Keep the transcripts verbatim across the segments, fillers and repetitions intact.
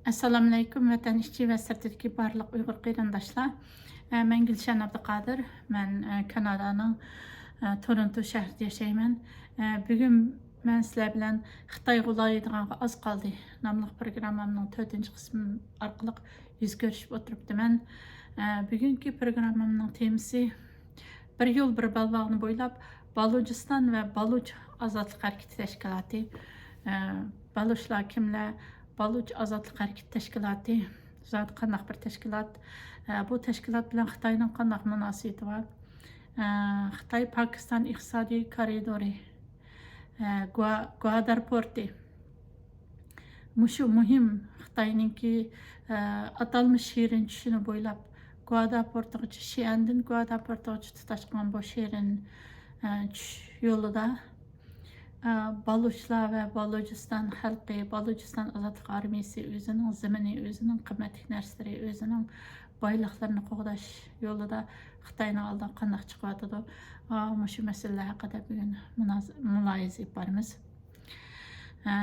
ئەسسالامۇئەلەيكۇم، ۋەتەن ئىچى ۋە سىرتىدىكى بارلىق ئۇيغۇر قېرىنداشلار. ئە، مەن گۈلشەن ئابدۇقادىر. مەن، ئە، كانادانىڭ، ئە، تورونتو شەھىرىدە ياشايمەن. ئە، بۈگۈن مەن سىلەر بىلەن خىتايغا ئۇلايدىغانغا ئاز قالدى ناملىق پروگراممامنىڭ تۆتىنچى قىسمى ئارقىلىق يۈز كۆرۈشۈپ ئولتۇرۇپتىمەن. ئە، بۈگۈنكى پروگراممامنىڭ تېمىسى بىر يول بىر بەلباغنى بويلاپ، بالۇچىستان ۋە بالۇچ ئازادلىق ھەرىكىتى تەشكىلاتى، ئە، بالۇچلار كىملەر؟ بالۇچ ئازادلىق ھەرىكىتى تەشكىلاتى زادى قانداق بىر تەشكىلات؟ ئە، بۇ تەشكىلات بىلەن خىتاينىڭ قانداق مۇناسىۋىتى بار؟ ئە، خىتاي پاكىستان ئىقتىسادىي كارىدورى، ئە، گۇا-، گۋادار پورتى. مۇشۇ مۇھىم خىتاينىڭكى، ئە، ئاتالمىش شېرىن چۈشىنى بويلاپ، گۋادار پورتىغىچە، شىئەندىن گۋادار پورتىغىچە تۇتاشقان بۇ شېرىن، ئە، چۈش يولىدا، ئە، بالۇچلار ۋە بالۇچىستان خەلقى، بالۇچىستان ئازادلىق ئارمىيىسى ئۆزىنىڭ زېمىنى، ئۆزىنىڭ قىممەتلىك نەرسىلىرى، ئۆزىنىڭ بايلىقلىرىنى قوغداش يولىدا خىتاينىڭ ئالدىغا قانداق چىقىۋاتىدۇ؟ ئا، مۇشۇ مەسىلىلەر ھەققىدە بۈگۈن مۇناز-، مۇلاھىزە ئېلىپ بارىمىز. ئە،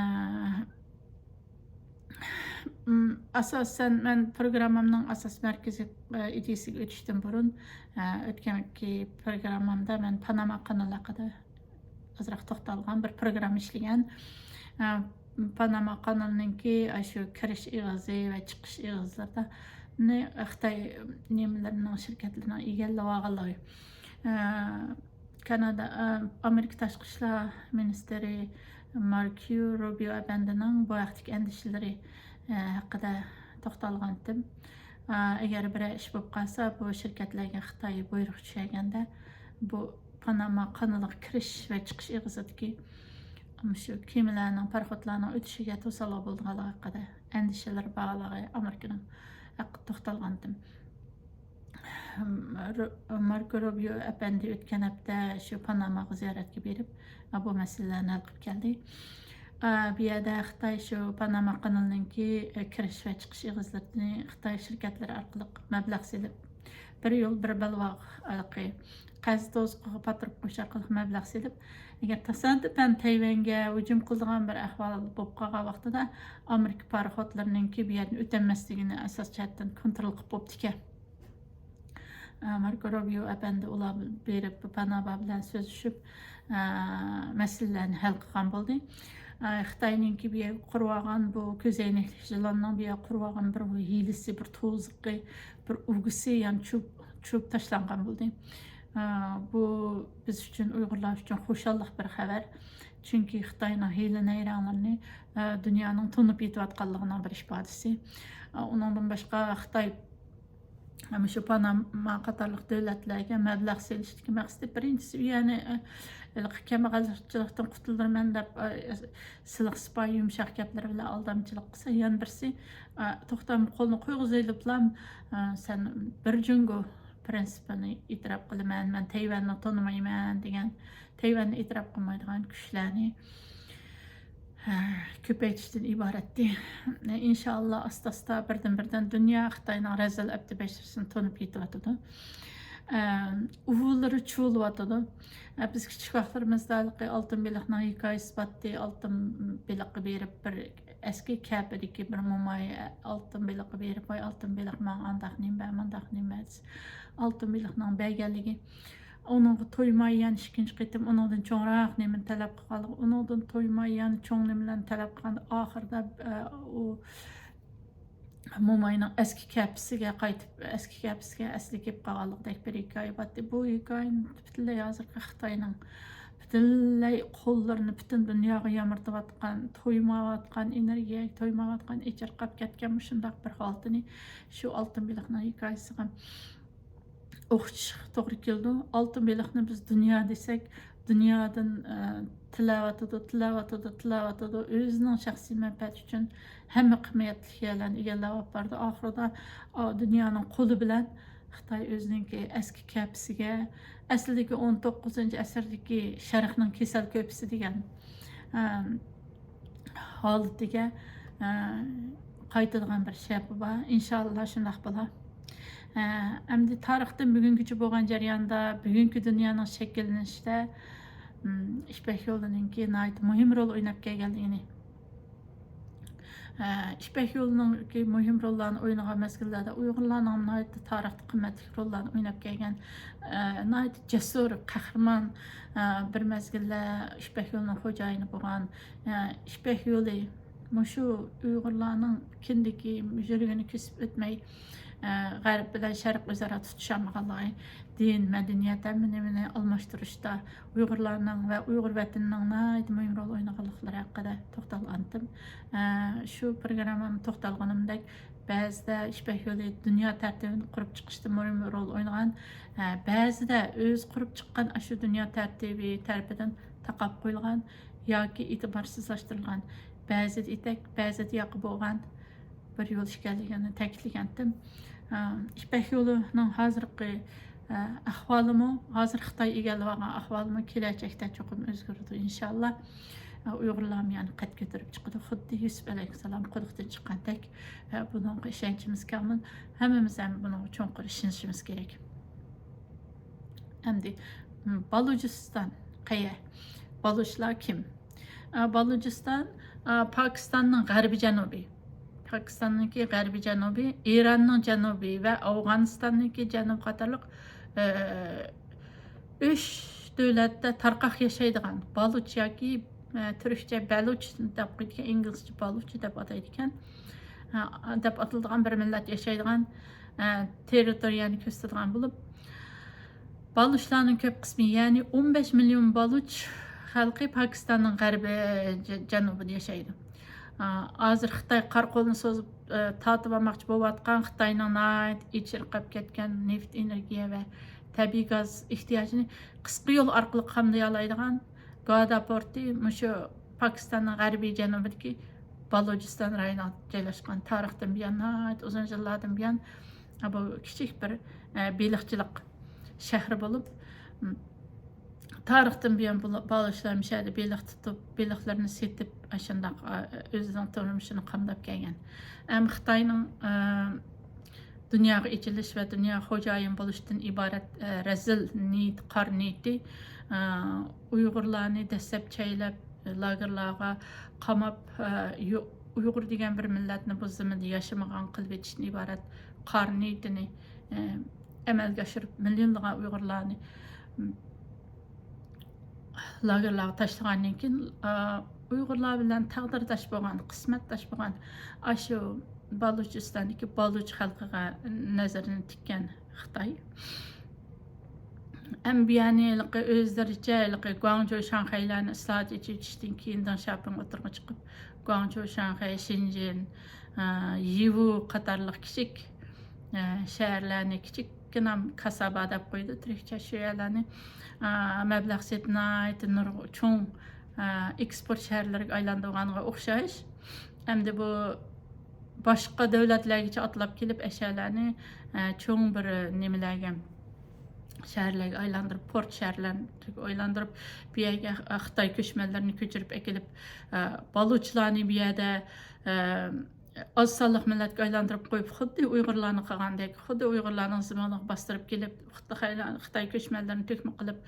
م، ئاساسەن مەن پروگراممامنىڭ ئاساس مەركىزى، ئە، ئىدىيىسىگە ئۆتۈشتىن بۇرۇن، ئە، ئۆتكەنكى پروگراممامدا مەن پاناما قانىلى ھەققىدە ئازراق توختالغان بىر پروگرامما ئىشلىگەن. ئە، پاناما قانىلىنىڭكى ئاشۇ كىرىش ئېغىزى ۋە چىقىش ئېغىزلىرىنى خىتاي نېمىلىرىنىڭ، شىركەتلىرىنىڭ ئىگىلەۋالغانلىقى. ئە، كانادا، ئە، ئامېرىكا تاشقى ئىشلار مىنىستىرى ماركيو روبىيو ئەپەندىنىڭ بۇ ھەقتىكى ئەندىشىلىرى، ئە، ھەققىدە توختالغانتىم. ئە، ئەگەر بىرەر ئىش بولۇپ قالسا، بۇ شىركەتلەرگە خىتاي بۇيرۇق چۈشۈرگەندە، بۇ پاناما قانىلىغا كىرىش ۋە چىقىش ئېغىزىدىكى مۇشۇ كېمىلەرنىڭ، پاراخوتلارنىڭ ئۆتۈشىگە توسالغۇ بولىدىغانلىقى ھەققىدە ئەندىشىلىرى بارلىقى ئامېرىكىنىڭ ھەققىدە توختالغانتىم. رو-، ماركو روبىيو ئەپەندى ئۆتكەن ھەپتە شۇ پاناماغا زىيارەتكە بېرىپ، بۇ مەسىلىلەرنى ھەل قىلىپ كەلدى. ئا، بۇ يەردە خىتاي شۇ پاناما قانىلىنىڭكى، ئە، كىرىش ۋە چىقىش ئېغىزلىرىنى خىتاي شىركەتلىرى ئارقىلىق مەبلەغ سېلىپ، بىر يول، بىر بەلباغ ھېلىقى قەرز توزۇقىغا پاتۇرۇپ قويۇش ئارقىلىق مەبلەغ سېلىپ، ئەگەر تاسادىپەن تەيۋەنگە ھۇجۇم قىلىدىغان بىر ئەھۋال بولۇپ قالغان ۋاقتىدا، ئامېرىكا پاراخوتلىرىنىڭكى بۇ يەردىن ئۆتەلمەسلىكىنى ئاساسىي جەھەتتىن كونترول قىلىپ بوپتىكەن. ئە، ماركو روبىيو ئەپەندى ئۇلار بېرىپ، پاناما بىلەن سۆزلىشىپ، ئە، مەسىلىلەرنى ھەل قىلغان بولدى. ئە، خىتاينىڭكى بۇ يەرگە قۇرۇۋالغان بۇ كۆزەينەكلىك يىلاننىڭ بۇ يەرگە قۇرۇۋالغان بىر ھىيلىسى، بىر توزۇقى، بىر ئۈلگىسى، يەنى چۇ-، چۇۋۇپ تاشلانغان بولدى. ئە، بۇ بىز ئۈچۈن، ئۇيغۇرلار ئۈچۈن خۇشاللىق بىر خەۋەر. چۈنكى خىتاينىڭ ھىيلە نەيرەڭلىرىنى، ئە، دۇنيانىڭ تونۇپ يېتىۋاتقانلىقىنىڭ بىر ئىپادىسى. ئە، ئۇنىڭدىن باشقا خىتاي مۇشۇ پاناما قاتارلىق دۆلەتلەرگە مەبلەغ سېلىشتىكى مەقسىتى بىرىنچىسى، ئۇ يەرنى، ئە، ھېلىقى كەمبەغەلچىلىكتىن قۇتۇلدۇرىمەن دەپ، ئە، سىلىق سىپايى يۇمشاق گەپلىرى بىلەن ئالدامچىلىق قىلسا، يەنە بىرسى، ئە، توختام، قولنى قويغۇزۇۋېلىپلا، ئە، سەن بىر جۇڭگو پىرىنسىپىنى ئېتىراپ قىلىمەن، مەن تەيۋەننى تونۇمايمەن دېگەن، تەيۋەننى ئېتىراپ قىلمايدىغان كۈچلەرنى ھە، كۆپەيتىشتىن ئىبارەتتى. ئىنشائاللا، ئاستا-ئاستا، بىردىن-بىردىن دۇنيا خىتاينىڭ رەزىل ئەپتى بەشىرىسىنى تونۇپ يېتىۋاتىدۇ. ئە، ئۇۋىلىرى چۇۋۇلۇۋاتىدۇ. ئە، بىز كىچىك ۋاقىتلىرىمىزدا ھېلىقى ئالتۇن بېلىقنىڭ ھېكايىسى باتتى. ئالتۇن بېلىققا بېرىپ، بىر ئەسكى كەپىدىكى بىر موماي ئالتۇن بېلىققا بېرىپ، ۋاي، ئالتۇن بېلىق، ماڭا ئانداق نېمە بەر، مۇنداق نېمە بەر، دېسە، ئالتۇن بېلىقنىڭ بەرگەنلىكى، ئۇنىڭغا تويماي يەنە ئىككىنچى قېتىم ئۇنىڭدىن چوڭراق نېمىنى تەلەپ قىلغانلىقى، ئۇنىڭدىن تويماي يەنە چوڭ نېمىلەرنى تەلەپ قىلغاندا، ئاخىرىدا، ئە، ئۇ موماينىڭ ئەسكى كەپىسىگە قايتىپ، ئەسكى كەپىسىگە ئەسلى كېلىپ قالغانلىقىدەك بىر ھېكايە بارتتى. بۇ ھېكايىنى پۈتۈنلەي ھازىرقى خىتاينىڭ پۈتۈنلەي قوللىرىنى پۈتۈن دۇنياغا يامرىتىۋاتقان، تويمايۋاتقان، ئېنېرگىيەگە تويمايۋاتقان، ئېچىرقاپ كەتكەن مۇشۇنداق بىر ھالىتىنى شۇ ئالتۇن بېلىقنىڭ ھېكايىسىغا ئوخشىتىشقا توغرا كېلىدۇ. ئالتۇن بېلىقنى بىز دۇنيا دېسەك، دۇنيادىن، ئە، تىلەۋاتىدۇ، تىلەۋاتىدۇ، تىلەۋاتىدۇ. ئۆزىنىڭ شەخسىي مەنپەئەتى ئۈچۈن ھەممە قىممەتلىك يەرلەرنى ئىگىلەپ ئاپاردى. ئاخىرىدا، ئا، دۇنيانىڭ قولى بىلەن خىتاي ئۆزىنىڭكى ئەسكى كەپىسىگە، ئەسلىدىكى ئون توققۇزىنچى ئەسىردىكى شەرقنىڭ كېسەل كۆپىسى دېگەن، ئە، ھالىتىگە، ئە، قايتىدىغان بىر شەپى بار. ئىنشاللا شۇنداق بولا. ئە، ئەمدى تارىختىن بۈگۈنگىچە بولغان جەرياندا، بۈگۈنكى دۇنيانىڭ شەكىللىنىشىدە، م، يىپەك يولىنىڭكى ناھايىتى مۇھىم رول ئويناپ كەلگەنلىكىنى، ئىپەك يولىنىڭكى مۇھىم روللارنى ئوينىغان مەزگىللەردە ئۇيغۇرلارنىڭ ناھايىتى تارىختا قىممەتلىك روللارنى ئويناپ كەلگەن، ئە، ناھايىتى جەسۇر، قەھرىمان، ئە، بىر مەزگىلدە ئىپەك يولىنىڭ خوجايىنى بولغان، ئە، ئىپەك يولى مۇشۇ ئۇيغۇرلارنىڭ كىندىكى يۈرىكىنى كېسىپ ئۆتمەي، ئە، غەرب بىلەن شەرق ئۆزئارا تۇتۇشالمىغانلىقى، دىن، مەدەنىيەت، ھەممە نېمىنى ئالماشتۇرۇشتا ئۇيغۇرلارنىڭ ۋە ئۇيغۇر ۋەتىنىنىڭ ناھايىتى مۇھىم رول ئوينىغانلىقلىرى ھەققىدە توختالغانتىم. ئە، شۇ پروگراممامدا توختالغىنىمدەك، بەزىدە ئىپەك يولى دۇنيا تەرتىپىنى قۇرۇپ چىقىشتا مۇھىم رول ئوينىغان، ئە، بەزىدە ئۆزى قۇرۇپ چىققان ئاشۇ دۇنيا تەرتىپى تەرىپىدىن تاقاپ قويۇلغان ياكى ئېتىبارسىزلاشتۇرۇلغان، بەزىدە يېتەك، بەزىدە ياقا بولغان بىر يول ئىكەنلىكىنى تەكىتلىگەنتىم. ئە، يىپەك يولىنىڭ ھازىرقى، ئە، ئەھۋالىمۇ، ھازىر خىتاي ئىگىلەۋالغان ئەھۋالىمۇ كېلەچەكتە چوقۇم ئۆزگىرىدۇ، ئىنشاللا. ئە، ئۇيغۇرلارمۇ يەنە قەد كۆتۈرۈپ چىقىدۇ. خۇددى يۈسۈپ ئەلەيھىسسالام قۇدۇقتىن چىققاندەك، ئە، بۇنىڭغا ئىشەنچىمىز كامىل. ھەممىمىز ھەم بۇنىڭغا چوڭقۇر ئىشىنىشىمىز كېرەك. ئەمدى، م، بالۇچىستان قەيە؟ بالۇچلار كىم؟ ئا، بالۇچىستان، ئا، پاكىستاننىڭ غەربىي جەنۇبى. پاكىستاننىڭكى غەربىي جەنۇبى، ئىراننىڭ جەنۇبى ۋە ئافغانىستاننىڭكى جەنۇبى قاتارلىق، ئە، ئۈچ دۆلەتتە تارقاق ياشايدىغان بالۇچ ياكى، ئە، تۈركچە بەلۇچ دەپ قويىدىكەن، ئىنگلىزچە بالۇچ دەپ ئاتايدىكەن. ئە، دەپ ئاتىلىدىغان بىر مىللەت ياشايدىغان، ئە، تېررىتورىيەنى كۆرسىتىدىغان بولۇپ، بالۇچلارنىڭ كۆپ قىسمى، يەنى ئون بەش مىليون بالۇچ خەلقى پاكىستاننىڭ غەربىي ج-، جەنۇبىدا ياشايدۇ. ئا، ھازىر خىتاي قارا قولىنى سوزۇپ، ئە، تارتىپ ئالماقچى بولۇۋاتقان خىتاينىڭ ناھايىتى ئېچىرقاپ كەتكەن نېفىت، ئېنېرگىيە ۋە تەبىئىي گاز ئېھتىياجىنى قىسقا يول ئارقىلىق قامدىيالايدىغان گادا پورتى مۇشۇ پاكىستاننىڭ غەربىي جەنۇبىدىكى بالۇچىستان رايونىغا جايلاشقان. تارىختىن بۇيان، ناھايىتى ئۇزۇن يىللاردىن بۇيان، ئە، بۇ كىچىك بىر، ئە، بېلىقچىلىق شەھىرى بولۇپ، م، تارىختىن بۇيان بۇلا-، بالۇچلار مۇشۇ يەردە بېلىق تۇتۇپ، بېلىقلىرىنى سېتىپ، ئاشۇنداق، ئا، ئۆزىنىڭ تۇرمۇشىنى قامداپ كەلگەن. ئەمما خىتاينىڭ، ئا، دۇنياغا ئېچىلىش ۋە دۇنيا خوجايىن بولۇشتىن ئىبارەت، ئا، رەزىل نىيىتى، قارا نىيىتى، ئا، ئۇيغۇرلارنى دەسسەپ چەيلەپ، لاگېرلارغا قاماپ، ئا، يو-، ئۇيغۇر دېگەن بىر مىللەتنى بۇ زېمىندا ياشىمىغان قىلىۋېتىشتىن ئىبارەت قارا نىيىتىنى، ئا، ئەمەلگە ئاشۇرۇپ، مىليونلىغان ئۇيغۇرلارنى، م، لاگېرلارغا تاشلىغاندىن كېيىن، ئا، ئۇيغۇرلار بىلەن تەقدىرداش بولغان، قىسمەتداش بولغان ئاشۇ بالۇچىستاندىكى بالۇچ خەلقىگە نەزىرىنى تىككەن خىتاي. ئەمما بۇ يەرنى ھېلىقى ئۆزلىرىچە ھېلىقى گۇاڭجۇ، شاڭخەيلەرنى ئىسلاھات، ئېچىۋېتىشتىن كېيىن دېڭ شياپىڭ ئوتتۇرىغا چىقىپ، گۇاڭجۇ، شاڭخەي، شېنجېن، ئا، يىۋۇ قاتارلىق كىچىك، ئا، شەھەرلەرنى، كىچىككىنە كاسابا دەپ قويىدۇ تۈركچە شۇ يەرلەرنى، ئا، مەبلەغ سېلىپ ناھايىتى نۇر-، چوڭ، ئا، ئېكسپورت شەھەرلىرىگە ئايلاندۇرغانغا ئوخشاش. ئەمدى بۇ باشقا دۆلەتلەرگىچە ئاتلاپ كېلىپ، ئەشەلەرنى، ئە، چوڭ بىر نېمىلەرگە، شەھەرلەرگە ئايلاندۇرۇپ، پورت شەھەرلەرگە ئايلاندۇرۇپ، بۇ يەرگە خىتاي كۆچمەنلىرىنى كۆچۈرۈپ ئەكېلىپ، ئە، بالۇچلارنى بۇ يەردە، ئە، ئاز سانلىق مىللەتكە ئايلاندۇرۇپ قويۇپ، خۇددى ئۇيغۇرلارنى قىلغاندەك، خۇددى ئۇيغۇرلارنىڭ زېمىنىغا باستۇرۇپ كېلىپ، خىتاي، خىتاي كۆچمەنلىرىنى تۆكمە قىلىپ،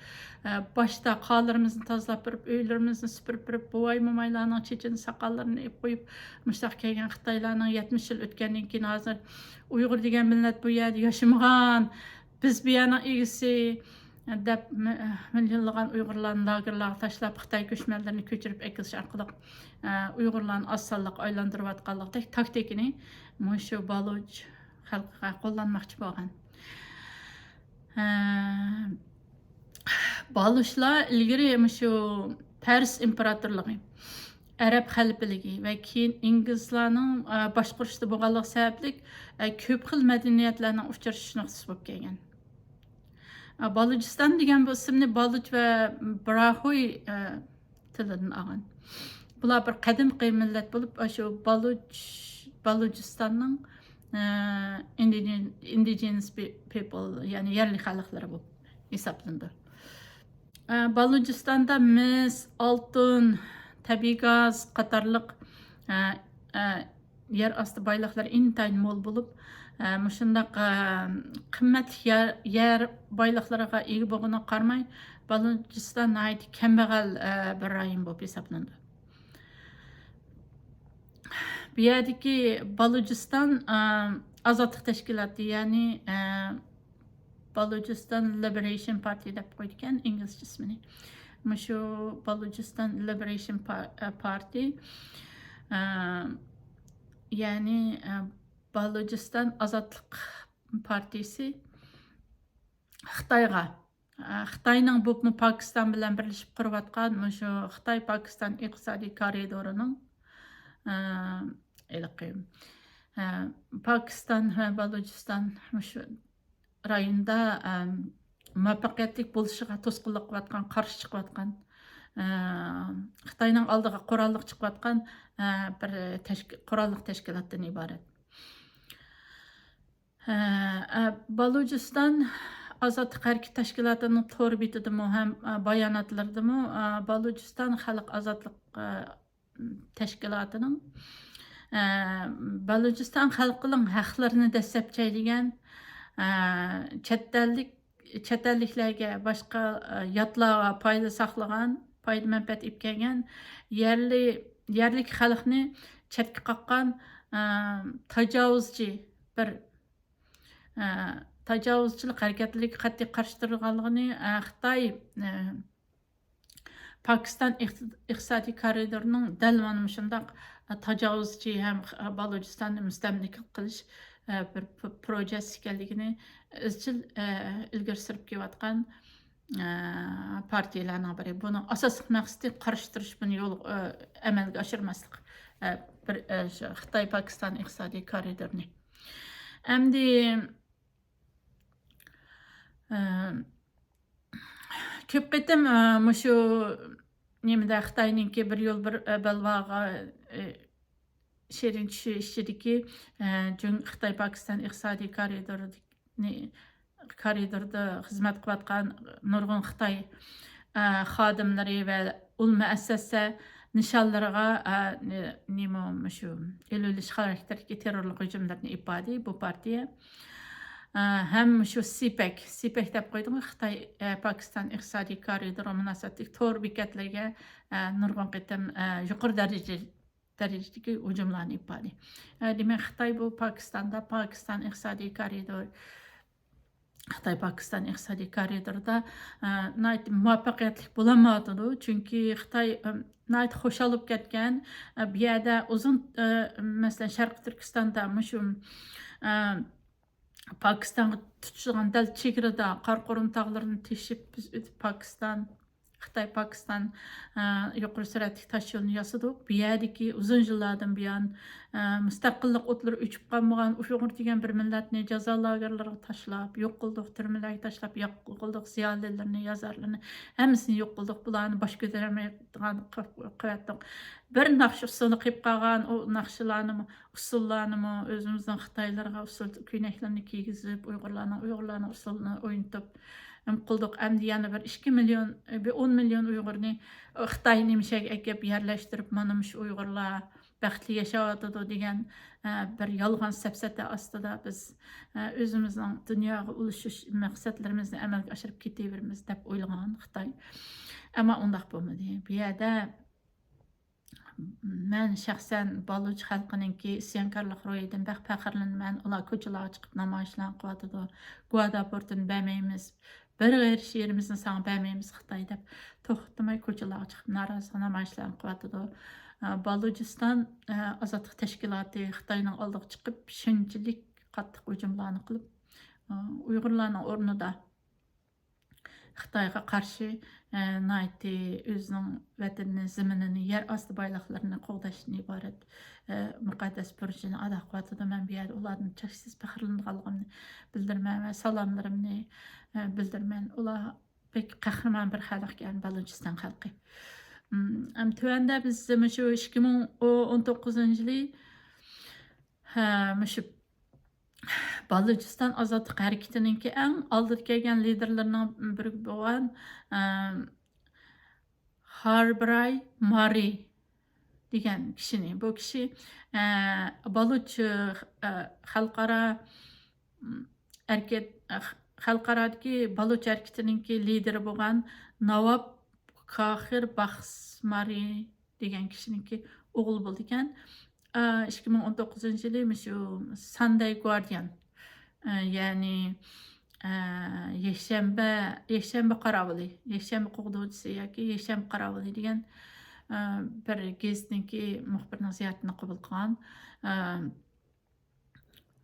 ئە، باشتا قانلىرىمىزنى تازىلاپ بېرىپ، ئۆيلىرىمىزنى سۈپۈرۈپ بېرىپ، بوۋاي-مومايلارنىڭ چېچىنى، ساقاللىرىنى ئېلىپ قويۇپ، مۇشۇنداق كەلگەن خىتايلارنىڭ يەتمىش يىل ئۆتكەندىن كېيىن، ھازىر ئۇيغۇر دېگەن مىللەت بۇ يەردە ياشىمىغان، بىز بۇ يەرنىڭ ئىگىسى، دەپ، مىليونلىغان ئۇيغۇرلارنى لاگېرلارغا تاشلاپ، خىتاي كۆچمەنلىرىنى كۆچۈرۈپ ئەكېلىش ئارقىلىق، ئە، ئۇيغۇرلارنى ئاز سانلىق ئايلاندۇرۇۋاتقانلىقتەك تاكتىكىنى مۇشۇ بالۇچ خەلقىگە قوللانماقچى بولغان. ئە، بالۇچلار ئىلگىرى مۇشۇ پەرس ئىمپېراتورلۇقى، ئەرەب خەلىپىلىكى ۋە كېيىن ئىنگلىزلارنىڭ، ئە، باشقۇرۇشىدا بولغانلىقى سەۋەبلىك، ئە، كۆپ خىل مەدەنىيەتلەرنىڭ ئۇچرىشىش نۇقتىسى بولۇپ كەلگەن. ئە، بالۇچىستان دېگەن بۇ ئىسىمنى بالۇچ ۋە براھۇي، ئە، تىلىدىن ئالغان. بۇلار بىر قەدىمكى مىللەت بولۇپ، ئاشۇ بالۇچ، بالۇچىستاننىڭ، ئە، ئىندىجىن-، ئىندىجىنس پى-، پىپل، يەنى يەرلىك خەلقلىرى بولۇپ ھېسابلىنىدۇ. ئە، بالۇچىستاندا مىس، ئالتۇن، تەبىئىي گاز قاتارلىق، ئە، ئە، يەر ئاستى بايلىقلىرى ئىنتايىن مول بولۇپ، ئە، مۇشۇنداق، ئە، قىممەتلىك يەر، يەر بايلىقلىرىغا ئىگە بولغىنىغا قارىماي، بالۇچىستان ناھايىتى كەمبەغەل، ئە، بىر رايون بولۇپ ھېسابلىنىدۇ. بۇ يەردىكى بالۇچىستان، ئە، ئازادلىق تەشكىلاتى، يەنى، ئە، بالۇچىستان لىبېرېيشن پارتى دەپ قويىدىكەن ئىنگلىزچە ئىسمىنى. مۇشۇ بالۇچىستان لىبېرېيشن پا-، ئە، پارتى، ئە، يەنى، ئە، بالۇچىستان ئازادلىق پارتىيىسى خىتايغا، ئە، خىتاينىڭ بولۇپمۇ پاكىستان بىلەن بىرلىشىپ قۇرۇۋاتقان مۇشۇ خىتاي-پاكىستان ئىقتىسادىي كارىدورىنىڭ، ئە، ھېلىقى، ئە، پاكىستان ۋە بالۇچىستان مۇشۇ رايوندا، ئە، مۇۋەپپەقىيەتلىك بولۇشىغا توسقۇنلۇق قىلىۋاتقان، قارشى چىقىۋاتقان، ئە، خىتاينىڭ ئالدىغا قوراللىق چىقىۋاتقان، ئە، بىر تەشك-، قوراللىق تەشكىلاتتىن ئىبارەت. ھە، ئە، بالۇچىستان ئازادلىق ھەرىكىتى تەشكىلاتىنىڭ تور بېتىدىمۇ ھەم، ئە، باياناتلىرىدىمۇ، ئە، بالۇچىستان خەلق ئازادلىق، ئە، تەشكىلاتىنىڭ، ئە، بالۇچىستان خەلقىنىڭ ھەقلىرىنى دەسسەپ چەيلىگەن، ئە، چەت ئەللىك، چەت ئەللىكلەرگە، باشقا، ئە، ياتلارغا پايدا ساقلىغان، پايدا مەنپەئەت ئېلىپ كەلگەن يەرلىك، يەرلىك خەلقنى چەتكە قاققان، ئە، تاجاۋۇزچى بىر، ئە، تاجاۋۇزچىلىق ھەرىكەتلىرىگە قەتئىي قارشى تۇرىدىغانلىقىنى، ئە، خىتاي، ئە، پاكىستان ئىقتىد-، ئىقتىسادىي كارىدورىنىڭ دەل مانا مۇشۇنداق، ئە، تاجاۋۇزچى ھەم، ئە، بالۇچىستاننى مۇستەملىكە قىلىش، ئە، بىر پ-، پروژېسى ئىكەنلىكىنى ئىزچىل، ئە، ئىلگىرى سۈرۈپ كېلىۋاتقان، ئە، پارتىيەلەرنىڭ بىرى. بۇنىڭ ئاساسلىق مەقسىتى قارشى تۇرۇش، بۇنى يول، ئە، ئەمەلگە ئاشۇرماسلىق. ئە، بىر، ئە، شۇ خىتاي-پاكىستان ئىقتىسادىي كارىدورىنى. ئەمدى، ئە، كۆپ قېتىم، ئە، مۇشۇ نېمىدە خىتاينىڭكى بىر يول بىر، ئە، بەلباغا، ئە، شېرىن چۈشى ئىچىدىكى، ئە، جۇڭ-، خىتاي-پاكىستان ئىقتىسادىي كارىدورىنى، كارىدوردا خىزمەت قىلىۋاتقان نۇرغۇن خىتاي، ئە، خادىملىرى ۋە ئۇل مۇئەسسەسە نىشانلىرىغا، ئە، نې-، نېمە، مۇشۇ ئېلىۋېلىش خاراكتېرىدىكى تېررورلۇق ھۇجۇملىرىنى ئېلىپ باردى بۇ پارتىيە. ئە، ھەم مۇشۇ سىپەك، سىپەك دەپ قويدۇم، خىتاي، ئە، پاكىستان ئىقتىسادىي كارىدورىغا مۇناسىۋەتلىك تور بېكەتلىرىگە، ئە، نۇرغۇن قېتىم، ئە، يۇقىرى دەرىجە-، دەرىجىدىكى ھۇجۇملارنى ئېلىپ باردى. ئە، دېمەك، خىتاي بۇ پاكىستاندا، پاكىستان ئىقتىسادىي كارىدور، خىتاي-پاكىستان ئىقتىسادىي كارىدورىدا، ئە، ناھايىتى مۇۋەپپەقىيەتلىك بولالمايۋاتىدۇ. چۈنكى خىتاي، ئە، ناھايىتى خۇشال بولۇپ كەتكەن. ئە، بۇ يەردە ئۇزۇن، ئە، مەسىلەن، شەرقىي تۈركىستاندا مۇشۇ، ئە، پاكىستانغا تۇتىشىدىغان دەل چېگرىدا قاراقۇرۇم تاغلىرىنى تېشىپ، بىز ئۆتۈپ پاكىستان، خىتاي-پاكىستان، ئە، يۇقىرى سۈرئەتلىك تاش يولىنى ياسىدۇق. بۇ يەردىكى ئۇزۇن يىللاردىن بۇيان، ئە، مۇستەقىللىق ئوتلىرى ئۆچۈپ قالمىغان ئۇيغۇر دېگەن بىر مىللەتنى جازا لاگېرلىرىغا تاشلاپ، يوق قىلدۇق، تۈرمىلەرگە تاشلاپ، يوق قىلدۇق، زىيالىيلىرىنى، يازارلىرىنى، ھەممىسىنى يوق قىلدۇق. بۇلارنى باش كۆتۈرەلمەيدىغان قىلىپ قويۇۋەتتۇق. بىر ناخشا ئۇسسۇلى قېلىپ قالغان، ئۇ ناخشىلارنىمۇ، ئۇسسۇللارنىمۇ ئۆزىمىزنىڭ خىتايلىرىغا ئۇسسۇل كۆينەكلىرىنى كىيگۈزۈپ، ئۇيغۇرلارنىڭ، ئۇيغۇرلارنىڭ ئۇسسۇلىنى ئوينىتىپ، نېمە قىلدۇق. ئەمدى يەنە بىر ئىككى مىليون، بىر ئون مىليون ئۇيغۇرنى خىتاي نېمىشەگە ئەكەپ يەرلەشتۈرۈپ، مانا مۇشۇ ئۇيغۇرلار بەختلىك ياشاۋاتىدۇ دېگەن، ئە، بىر يالغان سەپسەتە ئاستىدا بىز، ئە، ئۆزىمىزنىڭ دۇنياغا ئۇلىشىش مەقسەتلىرىمىزنى ئەمەلگە ئاشۇرۇپ كېتىۋېرىمىز دەپ ئويلىغان خىتاي. ئەمما ئۇنداق بولمىدى. بۇ يەردە مەن شەخسەن بالۇچ خەلقىنىڭكى ئىسيانكارلىق روھىدىن بەك پەخىرلىنىمەن. ئۇلار كوچىلارغا چىقىپ نامايىشلارنى قىلىۋاتىدۇ. گۇاداپورتىنى بەرمەيمىز، بىر غېرىب شېئىرىمىزنى ساڭا بەرمەيمىز خىتاي دەپ توختىماي كوچىلارغا چىقىپ نارازىلىق نامايىشلارنى قىلىۋاتىدۇ. ئە، بالۇچىستان، ئە، ئازادلىق تەشكىلاتى خىتاينىڭ ئالدىغا چىقىپ شۇنچىلىك قاتتىق ھۇجۇملارنى قىلىپ، ئە، ئۇيغۇرلارنىڭ ئورنىدا خىتايغا قارشى، ئە، ناھايىتى ئۆزىنىڭ ۋەتىنىنى، زېمىنىنى، يەر ئاستى بايلىقلىرىنى قوغداشتىن ئىبارەت، ئە، مۇقەددەس بۇرچىنى ئادا قىلىۋاتىدۇ. مەن بۇ يەردە ئۇلاردىن چەكسىز پەخىرلىنىدىغانلىقىمنى بىلدۈرىمەن ۋە سالاملىرىمنى، ئە، بىلدۈرىمەن. ئۇلار بەك قەھرىمان بىر خەلقكەن، بالۇچىستان خەلقى. ئەم، تۆۋەندە بىز مۇشۇ ئىككى مىڭ ئون توققۇزىنچى يىلى، ھە، مۇشۇ بالۇچىستان ئازادلىق ھەرىكىتىنىڭكى ئەڭ ئالدىدا كەلگەن لىدېرلىرىنىڭ بىرى بولغان، ئەم، ھاربراي مارى دېگەن كىشىنى، بۇ كىشى، ئە، بالۇچ، ئە، خەلقئارا، ئەم، ھەرىكەت، ئە، خەلقئارادىكى بالۇچ ھەرىكىتىنىڭكى لىدېرى بولغان ناۋاب كاخىر باخسمارى دېگەن كىشىنىڭكى ئوغلى بولىدىكەن. ئىككى مىڭ ئون توققۇزىنچى يىلى مۇشۇ ساندەي گۇاردىيان، ئە، يەنى، ئە، يەكشەنبە، يەكشەنبە قاراۋۇلى، يەكشەنبە قوغدىغۇچىسى ياكى يەكشەنبە قاراۋۇلى دېگەن، ئە، بىر گېزىتنىڭكى مۇخبىرىنىڭ زىيارىتىنى قوبۇل قىلغان. ئە،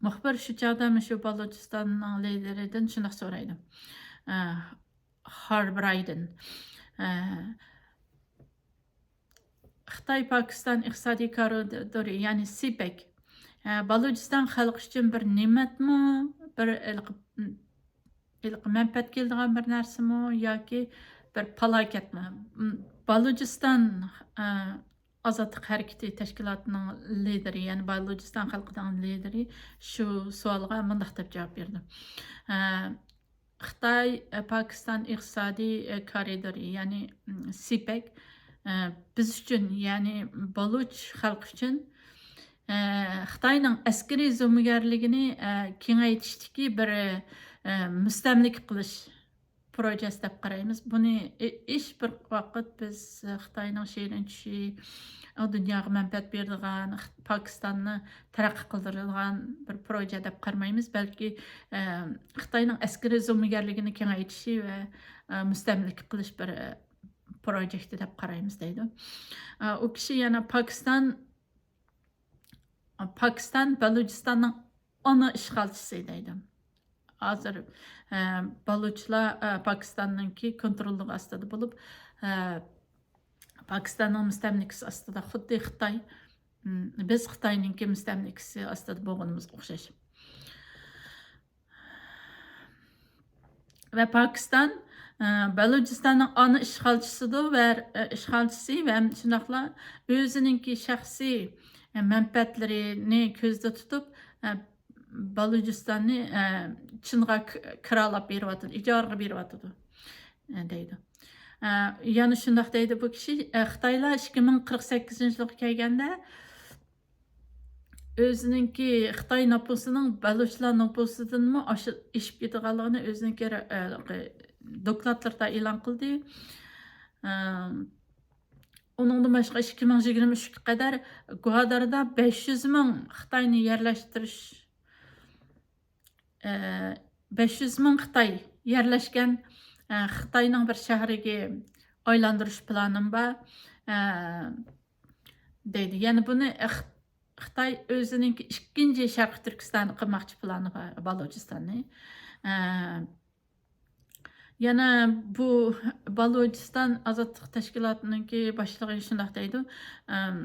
مۇخبىر شۇ چاغدا مۇشۇ بالۇچىستاننىڭ لىدېرىدىن شۇنداق سورايدۇ. ئە، خاربرايدىن. ئە، خىتاي پاكىستان ئىقتىسادىي كارىدورى، يەنى سىپەك، ئە، بالۇچىستان خەلقى ئۈچۈن بىر نېمەتمۇ، بىر ھېلىقى، ھېلىقى مەنپەئەت كېلىدىغان بىر نەرسىمۇ ياكى بىر پالاكەتمۇ؟ م، بالۇچىستان، ئە، ئازادلىق ھەرىكىتى تەشكىلاتىنىڭ لىدېرى، يەنى بالۇچىستان خەلقىنىڭ لىدېرى شۇ سوئالغا مۇنداق دەپ جاۋاب بېرىدۇ. ئە، خىتاي، ئە، پاكىستان ئىقتىسادىي، ئە، كارىدورى، يەنى، م، سىپەك، ئە، بىز ئۈچۈن، يەنى بالۇچ خەلقى ئۈچۈن، ئە، خىتاينىڭ ئەسكىرىي زومىگەرلىكىنى، ئە، كېڭەيتىشتىكى بىر، ئە، مۇستەملىكە قىلىش پروژېسى دەپ قارايمىز. بۇنى ھې-، ھېچ بىر ۋاقىت بىز خىتاينىڭ شېرىن چۈشى، ئۇ دۇنياغا مەنپەئەت بېرىدىغان، خ-، پاكىستاننى تەرەققىي قىلدۇرىدىغان بىر پروژە دەپ قارىمايمىز، بەلكى، ئە، خىتاينىڭ ئەسكىرىي زومىگەرلىكىنى كېڭەيتىشى ۋە، ئە، مۇستەملىكە قىلىش بىر، ئە، پروجېكتى دەپ قارايمىز دەيدۇ. ئە، ئۇ كىشى يەنە پاكىستان، پاكىستان بەلۇچىستاننىڭ ئانا ئىشغالچىسى دەيدۇ. ھازىر، ئە، بەلۇچلار، ئە، پاكىستاننىڭكى كونتروللۇقى ئاستىدا بولۇپ، ئە، پاكىستاننىڭ مۇستەملىكىسى ئاستىدا، خۇددى خىتاي، م، بىز خىتاينىڭكى مۇستەملىكىسى ئاستىدا بولغىنىمىزغا ئوخشاش. ۋە پاكىستان، ئە، بەلۇچىستاننىڭ ئانا ئىشغالچىسىدۇر ۋە، ئە، ئىشغالچىسى ۋە شۇنداقلا ئۆزىنىڭكى شەخسىي، ئە، مەنپەئەتلىرىنى كۆزدە تۇتۇپ، ئە، بەلۇچىستاننى، ئە، چىنغا ك-، كىرالاپ بېرىۋاتىدۇ، ئىجارىغا بېرىۋاتىدۇ، ئە، دەيدۇ. ئە، يەنە شۇنداق دەيدۇ بۇ كىشى، ئە، خىتايلار ئىككى مىڭ قىرىق سەككىزىنچى يىلغا كەلگەندە ئۆزىنىڭكى خىتاي نوپۇسىنىڭ بەلۇچلار نوپۇسىدىنمۇ ئاشۇ-، ئېشىپ كېتىدىغانلىقىنى ئۆزىنىڭكى رە-، ئە، دوكلاتلىرىدا ئېلان قىلدى. ئە، ئۇنىڭدىن باشقا ئىككى مىڭ يىگىرمە ئۈچكە قەدەر گۇاداردا بەش يۈز مىڭ خىتاينى يەرلەشتۈرۈش، ئە، بەش يۈز مىڭ خىتاي يەرلەشكەن، ئە، خىتاينىڭ بىر شەھىرىگە ئايلاندۇرۇش پىلانىم بار، ئە، دەيدۇ. يەنە بۇنى خ-، خىتاي ئۆزىنىڭكى ئىككىنچى شەرقىي تۈركىستاننى قىلماقچى پىلانى بار، بالۇچىستاننى. ئە، يەنە بۇ بالۇچىستان ئازادلىق تەشكىلاتىنىڭكى باشلىقى شۇنداق دەيدۇ. ئەم،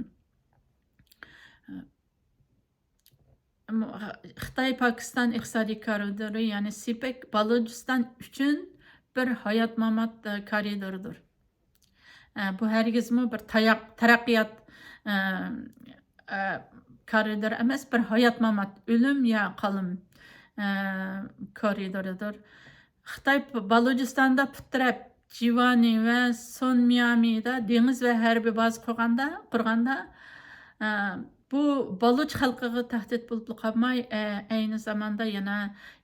خىتاي پاكىستان ئىقتىسادىي كارىدورى، يەنى سىپەك بالۇچىستان ئۈچۈن بىر ھايات مامات، ئە، كارىدورىدۇر. ئە، بۇ ھەرگىزمۇ بىر تاياق، تەرەققىيات، ئە، ئە، كارىدورى ئەمەس، بىر ھايات مامات، ئۆلۈم يا قالىم، ئە، كارىدورىدۇر. خىتاي پ-، بالۇچىستاندا پۇت تىرەپ، جىۋانى ۋە سون ميامىدا دېڭىز ۋە ھەربىي بازا قۇرغاندا، قۇرغاندا، ئە، بۇ بالۇچ خەلقىگە تەھدىت بولۇپلا قالماي، ئە، ئەينى زاماندا يەنە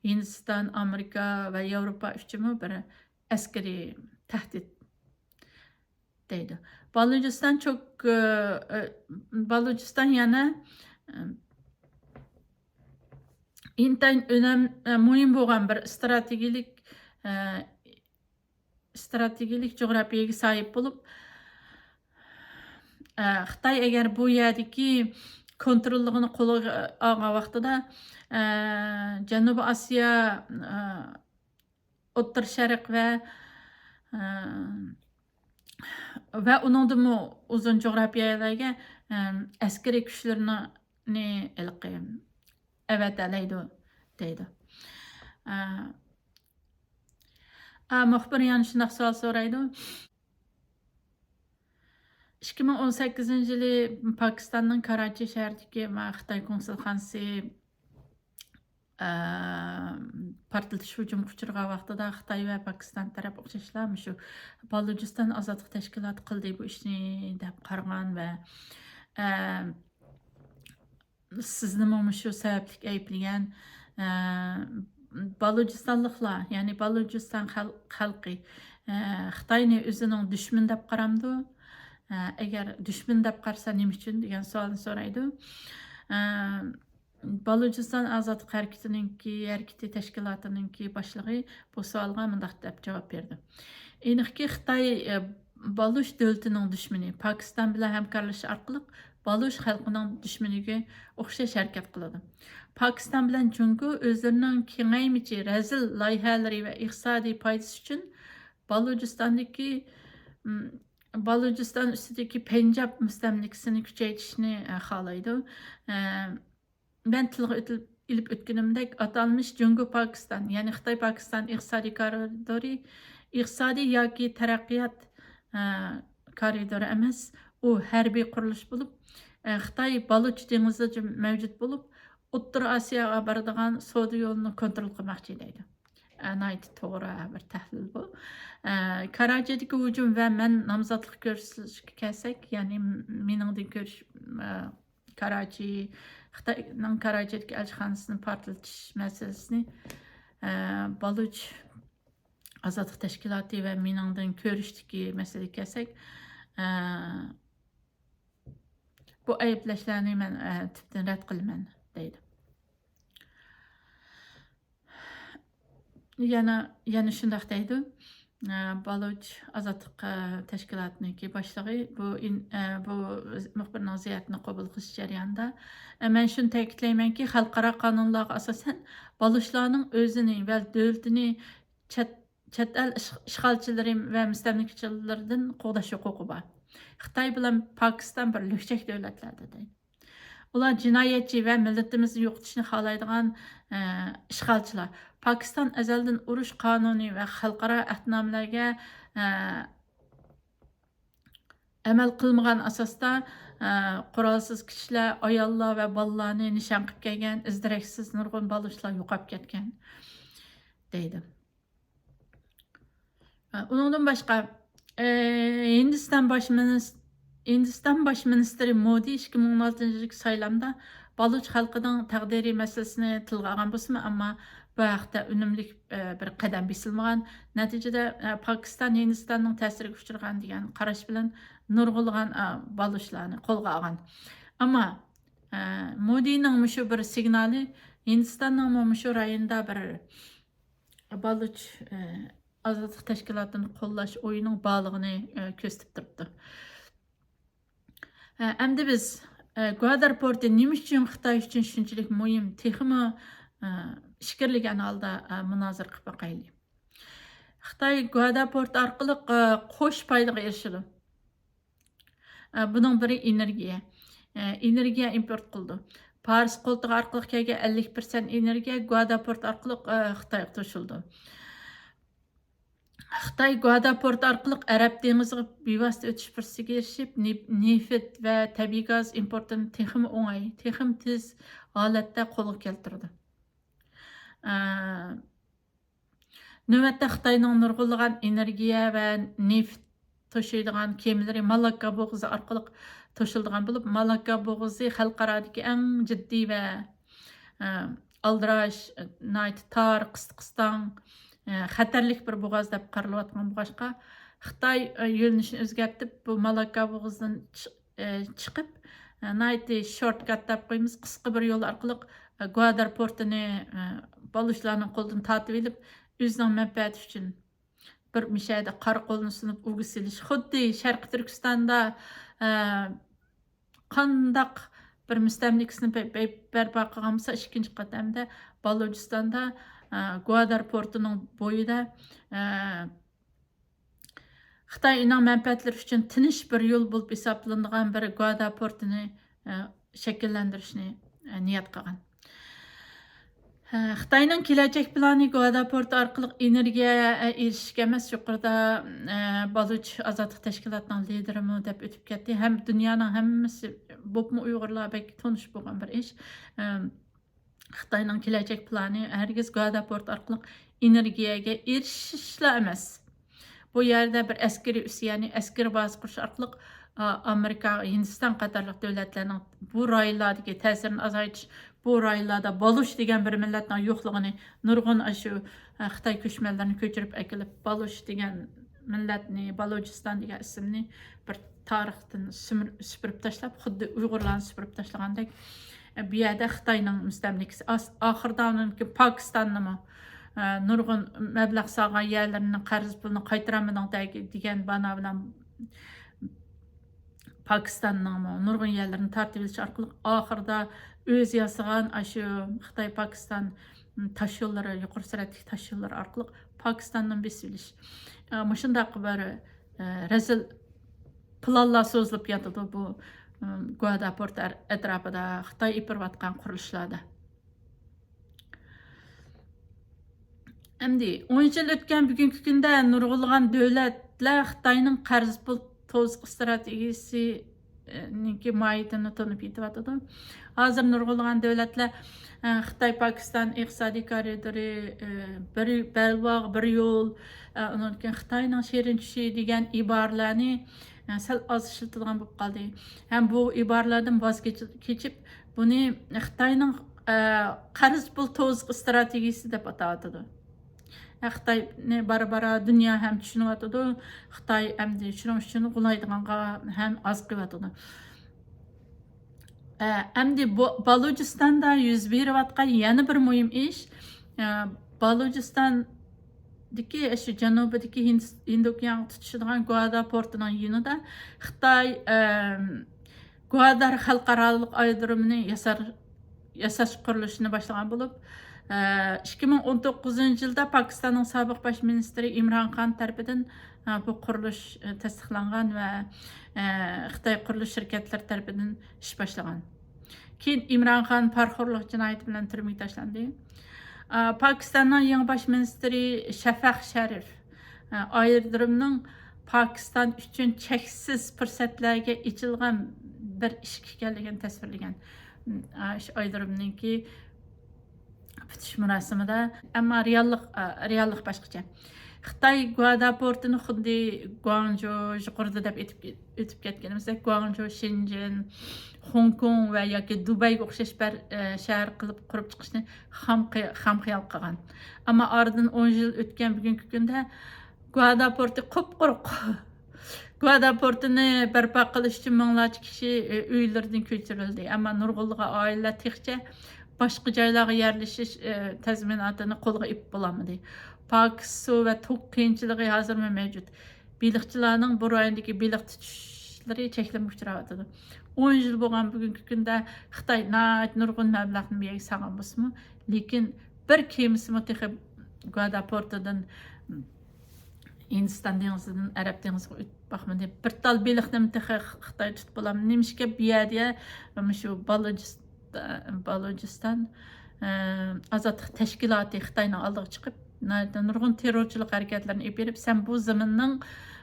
ھىندىستان، ئامېرىكا ۋە ياۋروپا ئۈچۈنمۇ بىر ئەسكىرىي تەھدىت دەيدۇ. بالۇچىستان چوك-، ئە، ئە، بالۇچىستان يەنە، ئە، ئىنتايىن ئۆنەم-، ئە، مۇھىم بولغان بىر ئىستراتېگىيەلىك، ئە، ئىستراتېگىيەلىك جۇغراپىيەگە ساھىب بولۇپ، ئە، خىتاي ئەگەر بۇ يەردىكى كونتروللۇقىنى قولىغا ئالغان ۋاقتىدا، ئە، جەنۇبىي ئاسىيا، ئە، ئوتتۇرا شەرق ۋە، ئە، ۋە ئۇنىڭدىنمۇ ئۇزۇن جۇغراپىيەلەرگە، ئە، ئەسكىرىي كۈچلىرىنى ھېلىقى ئەۋەتەلەيدۇ دەيدۇ. ئە، ئە، مۇخبىر يەنە شۇنداق سوئال سورايدۇ. ئىككى مىڭ ئون سەككىزىنچى يىلى پاكىستاننىڭ كاراچى شەھىرىدىكى ما-، خىتاي كونسۇلخانىسى، ئە، پارتلىتىش ھۇجۇمىغا ئۇچرىغان ۋاقتىدا خىتاي ۋە پاكىستان تەرەپ ئوخشاشلا مۇشۇ بالۇچىستان ئازادلىق تەشكىلاتى قىلدى بۇ ئىشنى دەپ قارىغان ۋە، ئە، سىزنىمۇ مۇشۇ سەۋەبلىك ئەيىبلىگەن، ئە، بالۇچىستانلىقلار، يەنى بالۇچىستان خەل-، خەلقى، ئە، خىتاينى ئۆزىنىڭ دۈشمىنى دەپ قارامدۇ؟ ئە، ئەگەر دۈشمەن دەپ قارىسا نېمە ئۈچۈن دېگەن سوئالنى سورايدۇ. ئە، بەلۇچىستان ئازادلىق ھەرىكىتىنىڭكى، ھەرىكىتى تەشكىلاتىنىڭكى باشلىقى بۇ سوئالغا مۇنداق دەپ جاۋاب بەردى. ئېنىقكى، خىتاي، ئە، بەلۇچ دۆلىتىنىڭ دۈشمىنى، پاكىستان بىلەن ھەمكارلىشىش ئارقىلىق بەلۇچ خەلقىنىڭ دۈشمىنىگە ئوخشاش ھەرىكەت قىلىدۇ. پاكىستان بىلەن جۇڭگو ئۆزلىرىنىڭ كېڭەيمىچى، رەزىل لايىھەلىرى ۋە ئىقتىسادىي پايدىسى ئۈچۈن بەلۇچىستاندىكى، م، بەلۇچىستان ئۈستىدىكى پەنجاب مۇستەملىكىسىنى كۈچەيتىشنى، ئە، خالايدۇ. ئە، مەن تىلغا ئۆتۈل-، ئېلىپ ئۆتكىنىمدەك، ئاتالمىش جۇڭگو پاكىستان، يەنى خىتاي پاكىستان ئىقتىسادىي كارىدورى ئىقتىسادىي ياكى تەرەققىيات، ئە، كارىدورى ئەمەس، ئۇ ھەربىي قۇرۇلۇش بولۇپ، ئە، خىتاي بالۇچ دېڭىزىدا مەۋجۇت بولۇپ، ئوتتۇرا ئاسىياغا بارىدىغان سودا يولىنى كونترول قىلماقچى دەيدۇ. ئە، ناھايىتى توغرا بىر تەھلىل بۇ. ئە، كاراچىدىكى ھۇجۇم ۋە مەن نامزاتلىق كۆرسىتىشكە كەلسەك، يەنى مېنىڭدىن كۆرۈش، ئە، كاراچى، خىتاينىڭ كاراچىدىكى ئەلچىخانىسىنى پارتلىتىش مەسىلىسىنى، ئە، بەلۇچ ئازادلىق تەشكىلاتى ۋە مېنىڭدىن كۆرۈشتىكى مەسىلىگە كەلسەك، ئە، بۇ ئەيىبلەشلەرنى مەن، ئە، تۈپتىن رەت قىلىمەن، دەيدۇ. يەنە، يەنە شۇنداق دەيدۇ. ئە، بەلۇچ ئازادلىق، ئە، تەشكىلاتىنىڭكى باشلىقى بۇ ئىن-، ئە، بۇ مۇخبىرنىڭ زىيارىتىنى قوبۇل قىلىش جەريانىدا، ئە، مەن شۇنى تەكىتلەيمەنكى، خەلقئارا قانۇنلارغا ئاساسەن، بەلۇچلارنىڭ ئۆزىنى ۋە دۆلىتىنى چەت، چەت ئەل ئىش-، ئىشغالچىلىرى ۋە مۇستەملىكىچىلىرىدىن قوغداش ھوقۇقى بار. خىتاي بىلەن پاكىستان بىر لۈكچەك دۆلەتلەردە، دەيدۇ. ئۇلار جىنايەتچى ۋە مىللىتىمىزنى يوقىتىشنى خالايدىغان، ئە، ئىشغالچىلار. پاكىستان ئەزەلدىن ئۇرۇش قانۇنى ۋە خەلقئارا ئەھدىنامىلەرگە، ئە، ئەمەل قىلمىغان ئاساستا، ئە، قورالسىز كىشىلەر، ئاياللار ۋە بالىلارنى نىشان قىلىپ كەلگەن، ئىز دېرەكسىز نۇرغۇن بالۇچلار يوقاپ كەتكەن، دەيدۇ. ئۇنىڭدىن باشقا، ئى، ھىندىستان باش مىنىس-، ھىندىستان باش مىنىستىرى مودى ئىككى مىڭ ئون ئالتىنچى يىلقى سايلامدا بالۇچ خەلقىنىڭ تەقدىرى مەسىلىسىنى تىلغا ئالغان بولسىمۇ، ئەمما بۇ ھەقتە ئۈنۈملۈك، ئى، بىر قەدەم بېسىلمىغان. نەتىجىدە، ئى، پاكىستان ھىندىستاننىڭ تەسىرىگە ئۇچرىغان دېگەن قاراش بىلەن نۇرغۇنلىغان، ئى، بالۇچلارنى قولغا ئالغان. ئەمما، ئى، مودىنىڭ مۇشۇ بىر سىگنالى ھىندىستاننىڭمۇ مۇشۇ رايوندا بىر بالۇچ، ئە، ئازادلىق تەشكىلاتىنى قوللاش ئويىنىڭ بارلىقىنى، ئە، كۆرسىتىپ تۇرۇپتۇ. ئە، ئەمدى بىز، ئە، گۋادار پورتى نېمە ئۈچۈن خىتاي ئۈچۈن شۇنچىلىك مۇھىم، تېخىمۇ، ئە، ئىچكىرىلىگەن ھالدا، ئە، مۇنازىرە قىلىپ باقايلى. خىتاي گۋادار پورتى ئارقىلىق، ئە، قوش پايدىغا ئېرىشىدۇ. ئە، بۇنىڭ بىرى ئېنېرگىيە. ئە، ئېنېرگىيە ئىمپورت قىلىدۇ. پارس قولتۇقى ئارقىلىق كەلگەن ئەللىك پىرسەنت ئېنېرگىيە گۋادار پورتى ئارقىلىق، ئە، خىتايغا توشۇلىدۇ. خىتاي گۋادار پورتى ئارقىلىق ئەرەب دېڭىزىغا بىۋاسىتە ئۆتۈش پۇرسىتىگە ئېرىشىپ، نېف-، نېفىت ۋە تەبىئىي گاز ئىمپورتىنى تېخىمۇ ئوڭاي، تېخىمۇ تېز ھالەتتە قولغا كەلتۈرىدۇ. ئە، نۆۋەتتە خىتاينىڭ نۇرغۇنلىغان ئېنېرگىيە ۋە نېفىت توشۇيدىغان كېمىلىرى مالاككا بوغۇزى ئارقىلىق توشۇلىدىغان بولۇپ، مالاككا بوغۇزى خەلقئارادىكى ئەڭ جىددىي ۋە، ئە، ئالدىراش، ناھايىتى تار، قىستىقىستاڭ، ئە، خەتەرلىك بىر بوغاز دەپ قارىلىۋاتقان بولغاچقا، خىتاي، ئە، يۆنىلىشىنى ئۆزگەرتىپ، بۇ مالاككا بوغۇزىدىن چىق-، ئە، چىقىپ، ئە، ناھايىتى شورتكات دەپ قويىمىز، قىسقا بىر يول ئارقىلىق، ئە، گۋادار پورتىنى، ئە، بالۇچلارنىڭ قولىدىن تارتىۋېلىپ، ئۆزىنىڭ مەنپەئەتى ئۈچۈن بىر مۇشۇ يەردە قارا قولىنى سۇنۇپ ئۈلگە سېلىش، خۇددى شەرقىي تۈركىستاندا، ئە، قانداق بىر مۇستەملىكىسىنى بە-، بە-، بەرپا قىلغان بولسا، ئىككىنچى قەدەمدە بالۇچىستاندا، ئە، گۋادار پورتىنىڭ بويىدا، ئە، خىتاي ئۆزىنىڭ مەنپەئەتلىرى ئۈچۈن تىنچ بىر يول بولۇپ ھېسابلىنىدىغان بىر گۋادار پورتىنى، ئە، شەكىللەندۈرۈشنى، ئە، نىيەت قىلغان. ئە، خىتاينىڭ كېلەچەك پىلانى گۋادار پورتى ئارقىلىق ئېنېرگىيە، ئە، ئېرىشىشكە ئەمەس، يۇقىرىدا، ئە، بالۇچ ئازادلىق تەشكىلاتىنىڭ لىدىرىمۇ دەپ ئۆتۈپ كەتتى. ھەم دۇنيانىڭ ھەممىسى، بولۇپمۇ ئۇيغۇرلار بەك تونۇش بولغان بىر ئىش. ئە، خىتاينىڭ كېلەچەك پىلانى ھەرگىز گۋادار پورتى ئارقىلىق ئېنېرگىيەگە ئېرىشىشلا ئەمەس. بۇ يەردە بىر ئەسكىرىي ئۈس، يەنى ئەسكىرىي بازا قۇرۇش ئارقىلىق، ئا، ئامېرىكا، ھىندىستان قاتارلىق دۆلەتلەرنىڭ بۇ رايونلاردىكى تەسىرىنى ئازايتىش، بۇ رايونلاردا بالۇچ دېگەن بىر مىللەتنىڭ يوقلۇقىنى، نۇرغۇن ئاشۇ، ئا، خىتاي كۆچمەنلىرىنى كۆچۈرۈپ ئەكېلىپ، بالۇچ دېگەن مىللەتنى، بالۇچىستان دېگەن ئىسىمنى بىر تارىختىن سۈمۈر-، سۈپۈرۈپ تاشلاپ، خۇددى ئۇيغۇرلارنى سۈپۈرۈپ تاشلىغاندەك، ئە، بۇ يەردە خىتاينىڭ مۇستەملىكىسى. ئاس-، ئاخىرىدا ئۇنىڭ كېيىن پاكىستاننىمۇ، ئە، نۇرغۇن مەبلەغ سالغان يەرلىرىنىڭ قەرز پۇلىنى قايتۇرالمىدىڭ دەگ-، دېگەن بانا بىلەن پاكىستاننىڭمۇ نۇرغۇن يەرلىرىنى تارتىۋېلىش ئارقىلىق، ئاخىرىدا ئۆزى ياسىغان ئاشۇ خىتاي پاكىستان تاش يوللىرى، يۇقىرى سۈرئەتلىك تاش يوللىرى ئارقىلىق پاكىستاننى بېسىۋېلىش. ئە، مۇشۇنداق بىر، ئە، رەزىل پىلانلار سوزۇلۇپ ياتىدۇ بۇ، ئە، گۇادا پورتى ئەر-، ئەتراپىدا خىتاي ئېلىپ بېرىۋاتقان قۇرۇلۇشلاردا. ئەمدى ئون يىل ئۆتكەن بۈگۈنكى كۈندە نۇرغۇنلىغان دۆلەتلەر خىتاينىڭ قەرز پۇل توزۇق ئىستراتېگىيىسىنىڭكى ماھىيىتىنى تونۇپ يېتىۋاتىدۇ. ھازىر نۇرغۇنلىغان دۆلەتلەر، ئە، خىتاي پاكىستان ئىقتىسادىي كارىدورى، ئە، بىر بەلباغ، بىر يول، ئە، ئۇنىڭدىن كېيىن خىتاينىڭ شېرىن چۈشى دېگەن ئىبارىلەرنى، ئە، سەل ئاز ئىشلىتىدىغان بولۇپ قالدى. ھەم بۇ ئىبارىلەردىن ۋاز كېچ-، كېچىپ، بۇنى خىتاينىڭ، ئە، قەرز پۇل توزۇق ئىستراتېگىيىسى دەپ ئاتاۋاتىدۇ. ئە، خىتاينى بارا-بارا دۇنيا ھەم چۈشىنىۋاتىدۇ. خىتاي ئەمدى شۇنىڭ ئۈچۈن غۇلايدىغانغا ھەم ئاز قېلىۋاتىدۇ. ئە، ئەمدى بۇ، بالۇچىستاندا يۈز بېرىۋاتقان يەنە بىر مۇھىم ئىش، ئە، بالۇچىستاندىكى، شۇ جەنۇبىدىكى ھىند-، ھىندى ئوكيانغا تۇتىشىدىغان گۇادا پورتىنىڭ يېنىدا خىتاي، ئەم، گۇادار خەلقئارالىق ئايرودرومىنى ياسار-، ياساش قۇرۇلۇشىنى باشلىغان بولۇپ، ئىككى مىڭ ئون توققۇزىنچى يىلدا پاكىستاننىڭ سابىق باش مىنىستىرى ئىمران خان تەرىپىدىن بۇ قۇرۇلۇش تەستىقلانغان ۋە خىتاي قۇرۇلۇش شىركەتلىرى تەرىپىدىن ئىش باشلىغان. كېيىن ئىمران خان پارىخورلۇق جىنايىتى بىلەن تۈرمىگە تاشلاندى. پاكىستاننىڭ يېڭى باش مىنىستىرى شەفەق شەرىف ئايرودرومنىڭ پاكىستان ئۈچۈن چەكسىز پۇرسەتلەرگە ئېچىلغان بىر ئىشىك ئىكەنلىكىنى تەسۋىرلىگەن. ئاشۇ ئايرودرومنىڭكى پۈتۈش مۇراسىمىدا، ئەمما رېئاللىق، رېئاللىق باشقىچە. خىتاي گۇادا پورتىنى خۇددى گۇاڭجۇ، يۇقىرىدا دەپ ئېتىپ، ئۆتۈپ كەتكىنىمىزدەك، گۇاڭجۇ، شېنجېن، خوڭكوڭ ۋە ياكى دۇبەيگە ئوخشاش بەر-، شەھەر قىلىپ قۇرۇپ چىقىشنى خام قى-، خام خىيال قىلغان. ئەمما ئارىدىن ئون يىل ئۆتكەن بۈگۈنكى كۈندە گۇادا پورتى قۇپقۇرۇق. گۇادا پورتىنى بەرپا قىلىش ئۈچۈن مىڭلارچە كىشى، ئۆيلىرىدىن كۆچۈرۈلدى. ئەمما نۇرغۇنلىغان ئائىلىلەر تېخىچە باشقا جايلارغا يەرلىشىش، ئە، تەزمىناتىنى قولغا ئېلىپ بولالمىدى. پاكىز سۇ ۋە توك قىيىنچىلىقى ھازىرمۇ مەۋجۇت. بېلىقچىلارنىڭ بۇ رايوندىكى بېلىق تۇتۇشلىرى چەكلىمىگە ئۇچراۋاتىدۇ. ئون يىل بولغان بۈگۈنكى كۈندە خىتاي ناھايىتى نۇرغۇن مەبلەغنى بۇ يەرگە سالغان بولسىمۇ، لېكىن بىر كېمىسىمۇ تېخى گۇادا پورتىدىن ھىندىستان دېڭىزىدىن ئەرەب دېڭىزىغا ئۆتۈپ باقمىدى. بىر تال بېلىقنىمۇ تېخى خىتاي تۇتۇپ بولالمىدى. نېمىشقا بۇ يەردە مۇشۇ بالۇچىستان، بالۇچىستان، ئە، ئازادلىق تەشكىلاتى خىتاينىڭ ئالدىغا چىقىپ، ناھايىتى نۇرغۇن تېررورچىلىق ھەرىكەتلىرىنى ئېلىپ بېرىپ، سەن بۇ زېمىننىڭ،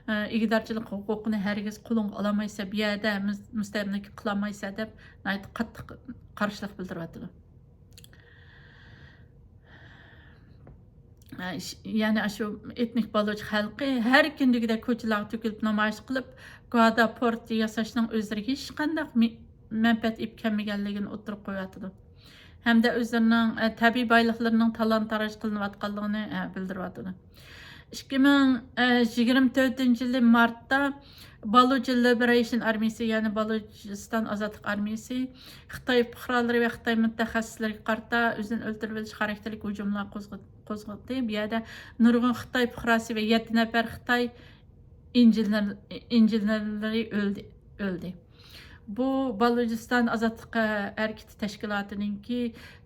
ئە، ئىگىدارچىلىق ھوقۇقىنى ھەرگىز قولۇڭغا ئالالمايسەن، بۇ يەردە مۇس-، مۇستەملىكە قىلالمايسەن دەپ ناھايىتى قاتتىق قارشىلىق بىلدۈرۈۋاتىدۇ. ئە، ش-، يەنى ئاشۇ ئېتنىك بالۇچ خەلقى ھەر كۈندىكىدەك كوچىلارغا تۆكۈلۈپ نامايىش قىلىپ، گۇادا پورتى ياساشنىڭ ئۆزلىرىگە ھېچقانداق مى-، مەنپەئەت ئېلىپ كەلمىگەنلىكىنى ئوتتۇرىغا قويۇۋاتىدۇ. ھەمدە ئۆزلىرىنىڭ، ئە، تەبىئىي بايلىقلىرىنىڭ تالان-تاراج قىلىنىۋاتقانلىقىنى، ئە، بىلدۈرۈۋاتىدۇ. ئىككى مىڭ يىگىرمە تۆتىنچى يىلى مارتتا بالۇچ لىبېرېيشن ئارمىيىسى، يەنى بالۇچىستان ئازادلىق ئارمىيىسى خىتاي پۇقرالىرى ۋە خىتاي مۇتەخەسسىسلىرىگە قارىتا ئۆزىنى ئۆلتۈرۈۋېلىش خاراكتېرلىك ھۇجۇملار قوزغىدى. قوزغىدى. بۇ يەردە نۇرغۇن خىتاي پۇقراسى ۋە يەتتە نەپەر خىتاي ئىنژېنېر-، ئىنژېنېرلىرى ئۆلدى، ئۆلدى. بۇ بالۇچىستان ئازادلىق ھەرىكىتى تەشكىلاتىنىڭكى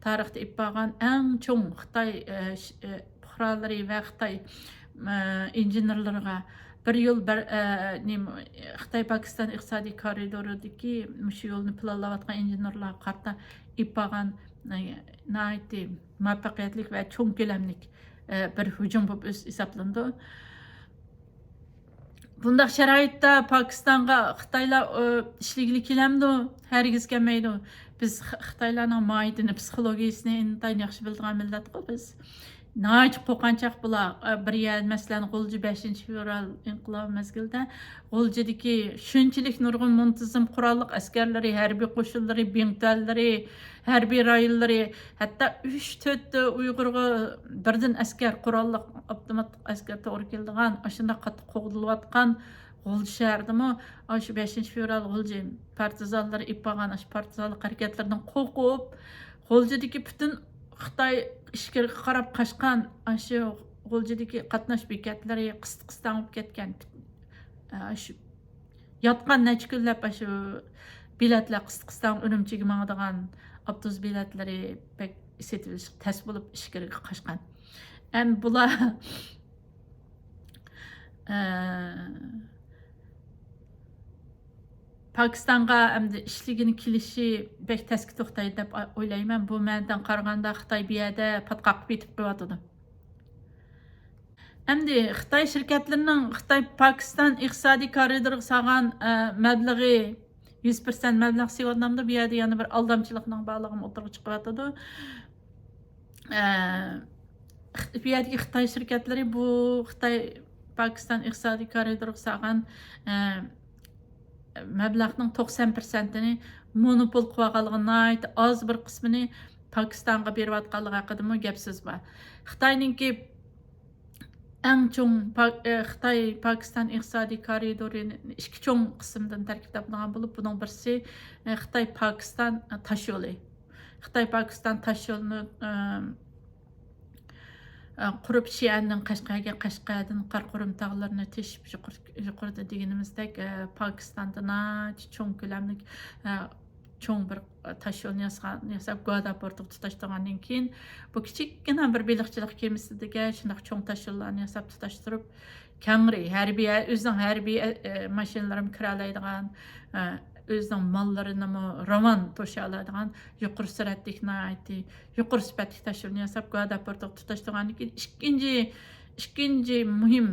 تارىختا ئېلىپ بارغان ئەڭ چوڭ خىتاي، ئە، ش-، ئە، پۇقرالىرى ۋە خىتاي، ئە، ئىنژېنېرلىرىغا بىر يول بەر-، ئە، نېمە، خىتاي پاكىستان ئىقتىسادىي كارىدورىدىكى مۇشۇ يولنى پىلانلاۋاتقان ئىنژېنېرلارغا قارىتا ئېلىپ بارغان، ئە، ناھايىتى مۇۋەپپەقىيەتلىك ۋە چوڭ كۆلەملىك، ئە، بىر ھۇجۇم بولۇپ ئۆز-، ھېسابلىنىدۇ. بۇنداق شارائىتتا پاكىستانغا خىتايلار، ئە، ئىشلىگىلى كېلەمدۇ؟ ھەرگىز كەلمەيدۇ. بىز خ-، خىتايلارنىڭ ماھىيىتىنى، پسىخولوگىيىسىنى ئىنتايىن ياخشى بىلىدىغان مىللەتقۇ بىز. ناھايىتى قورقۇنچاق بۇلار. ئە، بىر يەر، مەسىلەن، غۇلجا بەشىنچى فېۋرال ئىنقىلابى مەزگىلىدە غۇلجىدىكى شۇنچىلىك نۇرغۇن مۇنتىزىم قوراللىق ئەسكەرلىرى، ھەربىي قوشۇنلىرى، بىڭتۈەنلىرى، ھەربىي رايونلىرى، ھەتتا ئۈچ، تۆت ئۇيغۇرغا بىردىن ئەسكەر، قوراللىق ئاپتوماتلىق ئەسكەر توغرا كېلىدىغان، ئاشۇنداق قاتتىق قوغدىلىۋاتقان غۇلجا شەھىرىدىمۇ ئاشۇ بەشىنچى فېۋرال غۇلجا پارتىزانلىرى ئېلىپ بارغان ئاشۇ پارتىزانلىق ھەرىكەتلىرىدىن قورقۇپ، غۇلجىدىكى پۈتۈن خىتاي ئىچكىرىگە قاراپ قاچقان، ئاشۇ غۇلجىدىكى قاتناش بېكەتلىرى قىستىق قىستاڭ بولۇپ كەتكەن. ئاشۇ ياتقان نەچچە كۈنلەپ ئاشۇ بېلەتلەر قىستىق قىستاڭ ئۈرۈمچىگە ماڭىدىغان ئاپتوبۇس بېلەتلىرى بەك سېتىۋېلىش تەس بولۇپ ئىچكىرىگە قاچقان. ئەمدى بۇلار، ئە، پاكىستانغا ئەمدى ئىشلىگىلى كېلىشى بەك تەسكە توختايدۇ دەپ ئويلايمەن. بۇ مەنىدىن قارىغاندا خىتاي بۇ يەردە پاتقاق قىلىپ يېتىپ قېلىۋاتىدۇ. ئەمدى خىتاي شىركەتلىرىنىڭ خىتاي پاكىستان ئىقتىسادىي كارىدورىغا سالغان، ئە، مەبلىغى، يۈز پىرسەنت مەبلەغ سېلىۋاتامدۇ؟ بۇ يەردە يەنە بىر ئالدامچىلىقنىڭ بارلىقىمۇ ئوتتۇرىغا چىقىۋاتىدۇ. ئە، بۇ يەردىكى خىتاي شىركەتلىرى بۇ خىتاي پاكىستان ئىقتىسادىي كارىدورىغا سالغان، ئە، مەبلەغنىڭ توقسان پىرسەنتىنى مونوپول قىلىۋالغانلىقى، ناھايىتى ئاز بىر قىسمىنى پاكىستانغا بېرىۋاتقانلىقى ھەققىدىمۇ گەپ سۆز بار. خىتاينىڭكى ئەڭ چوڭ پا-، ئە، خىتاي پاكىستان ئىقتىسادىي كارىدورى ئىككى چوڭ قىسىمدىن تەركىب تاپىدىغان بولۇپ، بۇنىڭ بىرسى، ئە، خىتاي پاكىستان تاشيولى. خىتاي پاكىستان تاشيولىنى، ئە، ئە، قۇرۇپ، شىئەندىن قەشقەرگە، قەشقەردىن قاراقۇرۇم تاغلىرىنى تېشىپ، يۇقىرى، يۇقىرىدا دېگىنىمىزدەك، ئە، پاكىستاندا ناھايىتى چوڭ كۆلەملىك، ئە، چوڭ بىر، ئە، تاشيولنى ياسىغان، ياساپ، گۇۋادا پورتىغا تۇتاشتۇرغاندىن كېيىن، بۇ كىچىككىنە بىر بېلىقچىلىق كېمىسىدىكى شۇنداق چوڭ تاشيوللارنى ياساپ، تۇتاشتۇرۇپ، كەڭرى، ھەربىي، ئۆزىنىڭ ھەربىي، ئە، ئە، ماشىنىلىرىمۇ كىرەلەيدىغان، ئە، ئۆزىنىڭ ماللىرىنىمۇ راۋان توشۇيالايدىغان يۇقىرى سۈرئەتلىك، ناھايىتى يۇقىرى سۈپەتلىك تاشيولنى ياساپ، گۇۋادا پورتىغا تۇتاشتۇرغاندىن كېيىن، ئىككىنچى، ئىككىنچى مۇھىم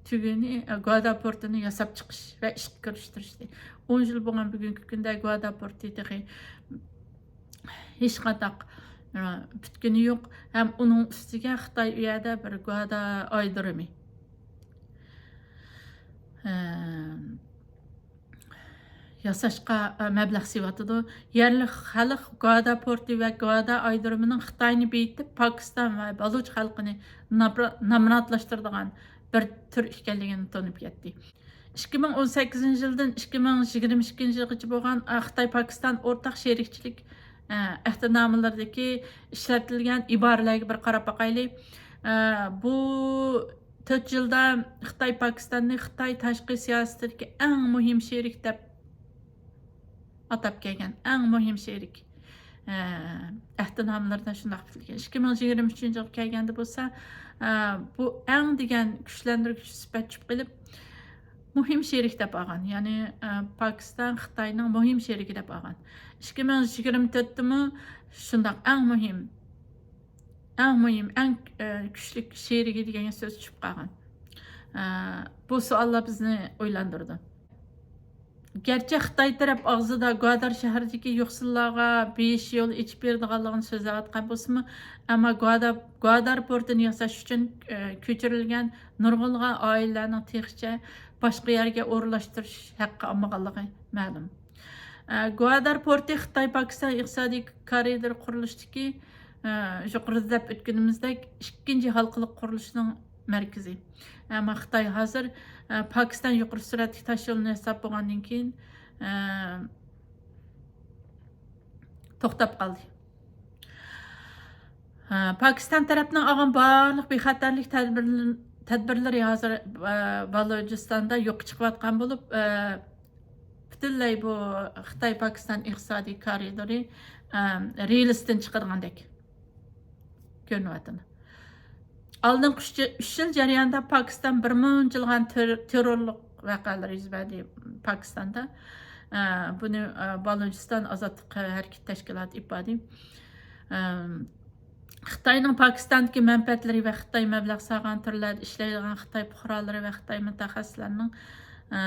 تۈگۈنى، ئە، گۇۋادا پورتىنى ياساپ چىقىش ۋە ئىشقا كىرىشتۈرۈشتى. ئون يىل بولغان بۈگۈنكى كۈندە گۇۋادا پورتى تېخى ھېچقانداق، ئە، پۈتكىنى يوق. ھەم ئۇنىڭ ئۈستىگە خىتاي ئۇ يەردە بىر گۇۋادا ئايرودرومى، ئە، ياساشقا، ئە، مەبلەغ سېلىۋاتىدۇ. يەرلىك خەلق گۇۋادا پورتى ۋە گۇۋادا ئايرودرومىنىڭ خىتاينى بېيىتىپ، پاكىستان ۋە بەلۇچ خەلقىنى ناپرا-، نامراتلاشتۇرىدىغان بىر تۈر ئىكەنلىكىنى تونۇپ يەتتى. ئىككى مىڭ ئون سەككىزىنچى يىلدىن ئىككى مىڭ يىگىرمە ئىككىنچى يىلغىچە بولغان، ئە، خىتاي پاكىستان ئورتاق شېرىكچىلىك، ئە، ئەھدىنامىلىرىدىكى ئىشلىتىلگەن ئىبارىلەرگە بىر قاراپ باقايلى. ئە، بۇ تۆت يىلدا خىتاي پاكىستاننى خىتاي تاشقى سىياسىتىدىكى ئەڭ مۇھىم شېرىك دەپ ئاتاپ كەلگەن، ئەڭ مۇھىم شېرىك، ئە، ئەھدىنامىلىرىدا شۇنداق پۈتۈلگەن. ئىككى مىڭ يىگىرمە ئۈچىنچى يىلغا كەلگەندە بولسا، ئە، بۇ ئەڭ دېگەن كۈچلەندۈرگۈچ سۈپەت چۈشۈپ قېلىپ، مۇھىم شېرىك دەپ ئالغان. يەنى، ئە، پاكىستان خىتاينىڭ مۇھىم شېرىكى دەپ ئالغان. ئىككى مىڭ يىگىرمە تۆتتىمۇ شۇنداق ئەڭ مۇھىم، ئەڭ مۇھىم، ئەڭ، ئە، كۈچلۈك شېرىكى دېگەن سۆز چۈشۈپ قالغان. ئە، بۇ سوئاللار بىزنى ئويلاندۇرىدۇ. گەرچە خىتاي تەرەپ ئاغزىدا گۇۋادار شەھىرىدىكى يوقسۇللارغا بېيىش يولى ئېچىپ بېرىدىغانلىقىنى سۆزلەۋاتقان بولسىمۇ، ئەمما گۇۋادا-، گۇۋادار پورتىنى ياساش ئۈچۈن، ئە، كۆچۈرۈلگەن نۇرغۇنلىغان ئائىلىلەرنىڭ تېخىچە باشقا يەرگە ئورۇنلاشتۇرۇش ھەققى ئالمىغانلىقى مەلۇم. ئە، گۇۋادار پورتى خىتاي پاكىستان ئىقتىسادىي كارىدورى قۇرۇلۇشىدىكى، ئە، يۇقىرىدا دەپ ئۆتكىنىمىزدەك ئىككىنچى ھالقىلىق قۇرۇلۇشنىڭ مەركىزى. ئەمما خىتاي ھازىر، ئە، پاكىستان يۇقىرى سۈرئەتلىك تاشيولىنى ياساپ بولغاندىن كېيىن، ئە، توختاپ قالدى. ئە، پاكىستان تەرەپنىڭ ئالغان بارلىق بىخەتەرلىك تەدبىرل-، تەدبىرلىرى ھازىر، ئە، بالۇچىستاندا يوققا چىقىۋاتقان بولۇپ، ئە، پۈتۈنلەي بۇ خىتاي پاكىستان ئىقتىسادىي كارىدورى، ئە، رېلىستىن چىقىدىغاندەك كۆرۈنۈۋاتىدۇ. ئالدىنقى ئۈچ، ئۈچ يىل جەريانىدا پاكىستان بىر مۇنچىلىغان تېر-، تېررورلۇق ۋەقەلىرى يۈز بەردى پاكىستاندا. ئە، بۇنى، ئە، بالۇچىستان ئازادلىق ھەرىكىتى تەشكىلاتى ئىپادە. ئە، خىتاينىڭ پاكىستاندىكى مەنپەئەتلىرى ۋە خىتاي مەبلەغ سالغان تۈرلەردە ئىشلەيدىغان خىتاي پۇقرالىرى ۋە خىتاي مۇتەخەسسىسلىرىنىڭ، ئە،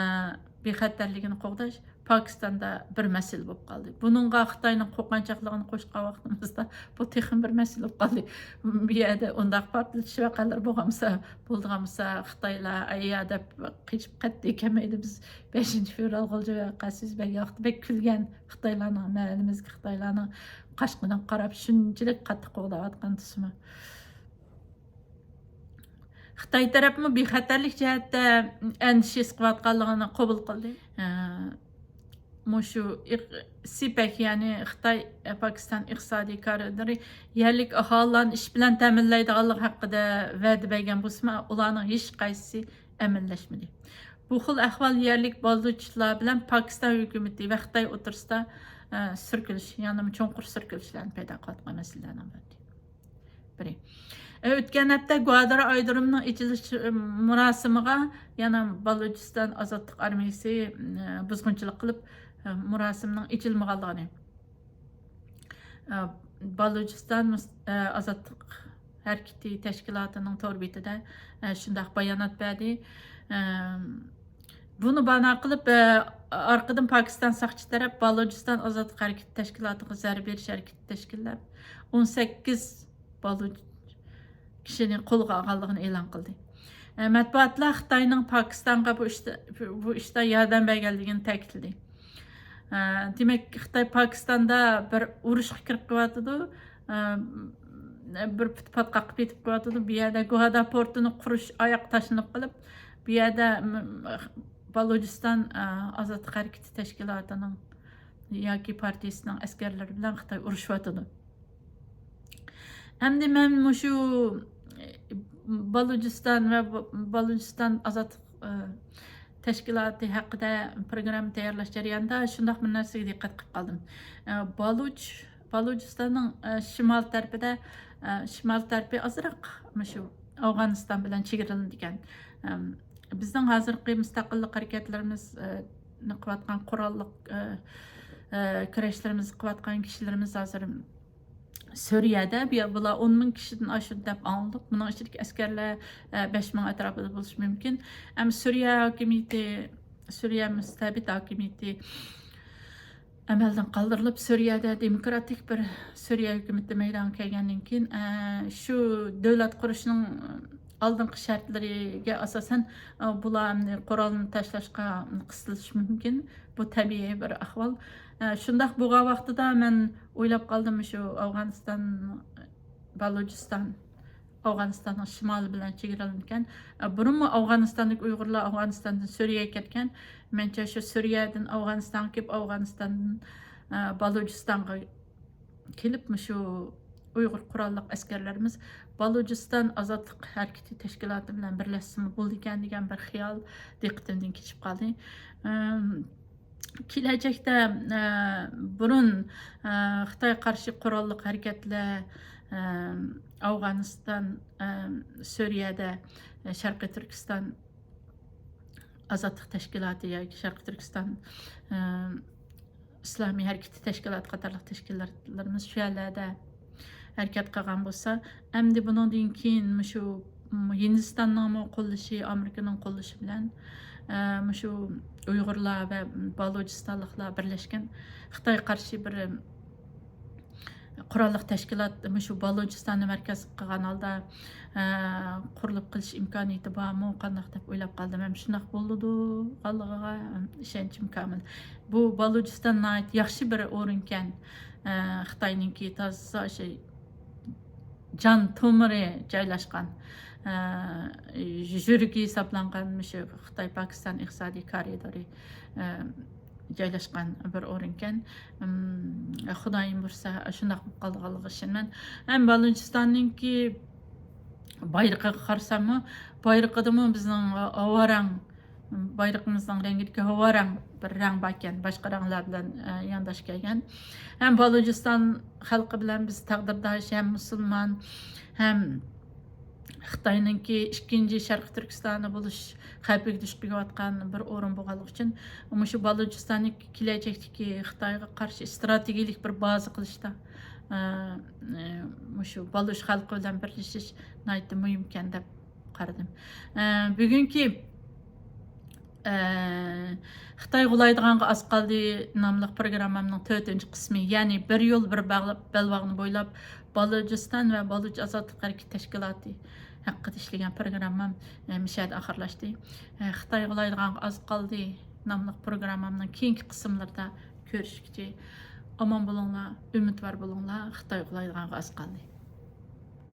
بىخەتەرلىكىنى قوغداش پاكىستاندا بىر مەسىلە بولۇپ قالدى. بۇنىڭغا خىتاينىڭ قورقۇنچاقلىقىنى قوشقان ۋاقتىمىزدا بۇ تېخىمۇ بىر مەسىلە بولۇپ قالدى. بۇ يەردە ئۇنداق پارتلىتىش ۋەقەلىرى بولغانمىسا، بولىدىغانمىسا خىتايلار ئەييا دەپ قېچىپ قەتئىي كەلمەيدۇ. بىز بەشىنچى فېۋرال غۇلجا ۋەقەسى بىز بەك ياقتى، بەك كۈلگەن. خىتايلارنىڭ مەھەللىمىزگە خىتايلارنىڭ قاشقىدىن قاراپ شۇنچىلىك قاتتىق قوغداۋاتقان تۇسىمۇ. خىتاي تەرەپمۇ بىخەتەرلىك جەھەتتە ئەندىشە ھېس قىلىۋاتقانلىقىنى قوبۇل قىلدى. ئە، مۇشۇ ئىق-، سىپەك، يەنى خىتاي، ئە، پاكىستان ئىقتىسادىي كارىدورى يەرلىك ئاھالىلەرنى ئىش بىلەن تەمىنلەيدىغانلىقى ھەققىدە ۋەدە بەرگەن بولسىمۇ، ئۇلارنىڭ ھېچقايسىسى ئەمەللەشمىدى. بۇ خىل ئەھۋال يەرلىك بالۇچلار بىلەن پاكىستان ھۆكۈمىتى ۋە خىتاي ئوتتۇرىسىدا، ئە، سۈركىلىش، يەنىمۇ چوڭقۇر سۈركىلىشلەرنى پەيدا قىلىۋاتقان مەسىلىلەرنىڭ بىرى. بىرى. ئۆتكەن ھەپتە گۋادار ئايرودرومىنىڭ ئېچىلىش مۇراسىمىغا يەنە بالۇچىستان ئازادلىق ئارمىيىسى بۇزغۇنچىلىق قىلىپ، مۇراسىمنىڭ ئېچىلمىغانلىقىنى، بالۇچىستان مۇس-، ئازادلىق ھەرىكىتى تەشكىلاتىنىڭ تور بېتىدە شۇنداق بايانات بەردى. بۇنى بانا قىلىپ، ئارقىدىن پاكىستان ساقچى تەرەپ بالۇچىستان ئازادلىق ھەرىكىتى تەشكىلاتىغا زەربە بېرىش ھەرىكىتى تەشكىللەپ، ئون سەككىز بالۇچ كىشىنى قولغا ئالغانلىقىنى ئېلان قىلدى. مەتبۇئاتلار خىتاينىڭ پاكىستانغا بۇ ئىشتا، بۇ ئىشتا ياردەم بەرگەنلىكىنى تەكىتلىدى. دېمەك، خىتاي پاكىستاندا بىر ئۇرۇشقا كىرىپ قېلىۋاتىدۇ. بىر پۇتى پاتقاققا پېتىپ قېلىۋاتىدۇ. بۇ يەردە گۇۋادا پورتىنى قۇرۇش ئاياغ تاشلىنىپ قېلىپ، بۇ يەردە، م-، م-، بالۇچىستان، ئە، ئازادلىق ھەرىكىتى تەشكىلاتىنىڭ ياكى پارتىيىسىنىڭ ئەسكەرلىرى بىلەن خىتاي ئۇرۇشۇۋاتىدۇ. ئەمدى مەن مۇشۇ، ئە، بالۇچىستان ۋە ب-، بالۇچىستان ئازادلىق، ئە، تەشكىلاتى ھەققىدە پروگرامما تەييارلاش جەريانىدا شۇنداق بىر نەرسىگە دىققەت قىلىپ قالدىم. ئە، بالۇچ، بالۇچىستاننىڭ، ئە، شىمال تەرىپىدە، ئە، شىمال تەرىپى ئازراق مۇشۇ ئافغانىستان بىلەن چېگرىلىنىدىكەن. ئەم، بىزنىڭ ھازىرقى مۇستەقىللىق ھەرىكەتلىرىمىز، ئە، نى قىلىۋاتقان قوراللىق، ئە، ئە، كۈرەشلىرىمىز قىلىۋاتقان كىشىلىرىمىز ھازىر سۈرىيەدە، بۇ يەر، بۇلار ئون مىڭ كىشىدىن ئاشىدۇ دەپ ئاڭلىدۇق. بۇنىڭ ئىچىدىكى ئەسكەرلەر، ئە، بەش مىڭ ئەتراپىدا بولۇشى مۇمكىن. ئەمما سۈرىيە ھاكىمىيىتى، سۈرىيە مۇستەبىت ھاكىمىيىتى ئەمەلدىن قالدۇرۇلۇپ، سۈرىيەدە دېموكراتىك بىر سۈرىيە ھۆكۈمىتى مەيدانغا كەلگەندىن كېيىن، ئە، شۇ دۆلەت قۇرۇشنىڭ ئالدىنقى شەرتلىرىگە ئاساسەن، ئە، بۇلار ئەمدى قورالنى تاشلاشقا قىستىلىشى مۇمكىن. بۇ تەبىئىي بىر ئەھۋال. ئە، شۇنداق بولغان ۋاقتىدا مەن ئويلاپ قالدىم، شۇ ئافغانىستان، بالۇچىستان، ئافغانىستاننىڭ شىمالى بىلەن چېگرىلىنىدىكەن. ئە، بۇرۇنمۇ ئافغانىستاندىكى ئۇيغۇرلار ئافغانىستاندىن سۈرىيەگە كەتكەن. مەنچە شۇ سۈرىيەدىن ئافغانىستانغا كېلىپ، ئافغانىستاندىن، ئە، بالۇچىستانغا كېلىپ، مۇشۇ ئۇيغۇر قوراللىق ئەسكەرلىرىمىز بالۇچىستان ئازادلىق ھەرىكىتى تەشكىلاتى بىلەن بىرلەشسىمۇ بولىدىكەن دېگەن بىر خىيال دىققىتىمدىن كېچىپ قالدى. ئەم، كېلەچەكتە، ئە، بۇرۇن، ئە، خىتايغا قارشى قوراللىق ھەرىكەتلەر، ئە، ئافغانىستان، ئە، سۈرىيەدە، ئە، شەرقىي تۈركىستان ئازادلىق تەشكىلاتى ياكى شەرقىي تۈركىستان، ئە، ئىسلامىي ھەرىكىتى تەشكىلاتى قاتارلىق تەشكىلاتلىرىمىز شۇ يەرلەردە ھەرىكەت قىلغان بولسا، ئەمدى بۇنىڭدىن كېيىن مۇشۇ ھىندىستاننىڭمۇ قوللىشى، ئامېرىكىنىڭ قوللىشى بىلەن، ئە، مۇشۇ ئۇيغۇرلار ۋە بالۇچىستانلىقلار بىرلەشكەن خىتايغا قارشى بىر قوراللىق تەشكىلات مۇشۇ بالۇچىستاننى مەركەز قىلغان ھالدا، ئە، قۇرۇلۇپ قېلىش ئىمكانىيىتى بارمۇ، قانداق دەپ ئويلاپ قالدىم. ھەم شۇنداق بولىدىغانلىقىغا ئىشەنچىم كامىل. بۇ بالۇچىستان ناھايىتى ياخشى بىر ئورۇنكەن. ئە، خىتاينىڭكى تازا شۇ جان تومۇرى جايلاشقان، ئە، يۈرىكى ھېسابلانغان مۇشۇ خىتاي پاكىستان ئىقتىسادىي كارىدورى، ئە، جايلاشقان بىر ئورۇنكەن. ئىم، خۇدايىم بۇيرۇسا، شۇنداق بولۇپ قالىدىغانلىقىغا ئىشىنىمەن. ھەم بالۇچىستاننىڭكى بايرىقىغا قارىساممۇ، بايرىقىدىمۇ بىزنىڭ ھاۋا رەڭ، بايرىقىمىزنىڭ رەڭگىدىكى ھاۋا رەڭ بىر رەڭ باركەن، باشقا رەڭلەر بىلەن، ئە، يانداش كەلگەن. ھەم بالۇچىستان خەلقى بىلەن بىز تەقدىرداش، ھەم مۇسۇلمان، ھەم خىتاينىڭكى ئىككىنچى شەرقىي تۈركىستانى بولۇش خەۋپىگە دۇچ كېلىۋاتقان بىر ئورۇن بولغانلىقى ئۈچۈن، مۇشۇ بالۇچىستاننى كېلەچەكتىكى خىتايغا قارشى ئىستراتېگىيەلىك بىر بازا قىلىشتا، ئە، ئە، مۇشۇ بالۇچ خەلقى بىلەن بىرلىشىش ناھايىتى مۇھىمكەن دەپ قارىدىم. ئە، بۈگۈنكى ئە، خىتاي غۇلايدىغانغا ئاز قالدى ناملىق پروگراممامنىڭ تۆتىنچى قىسمى، يەنى بىر يول، بىر باغ-، بەلباغنى بويلاپ، بالۇچىستان ۋە بالۇچ ئازادلىق ھەرىكىتى تەشكىلاتى ھەققىدە ئىشلىگەن پروگراممام، ئە، مۇشۇ يەردە ئاخىرلاشتى. ئە، خىتاي غۇلايدىغانغا ئاز قالدى ناملىق پروگراممامنىڭ كېيىنكى قىسىملىرىدا كۆرۈشكىچە ئامان بولۇڭلار، ئۈمىدۋار بولۇڭلار، خىتاي غۇلايدىغانغا ئاز قالدى.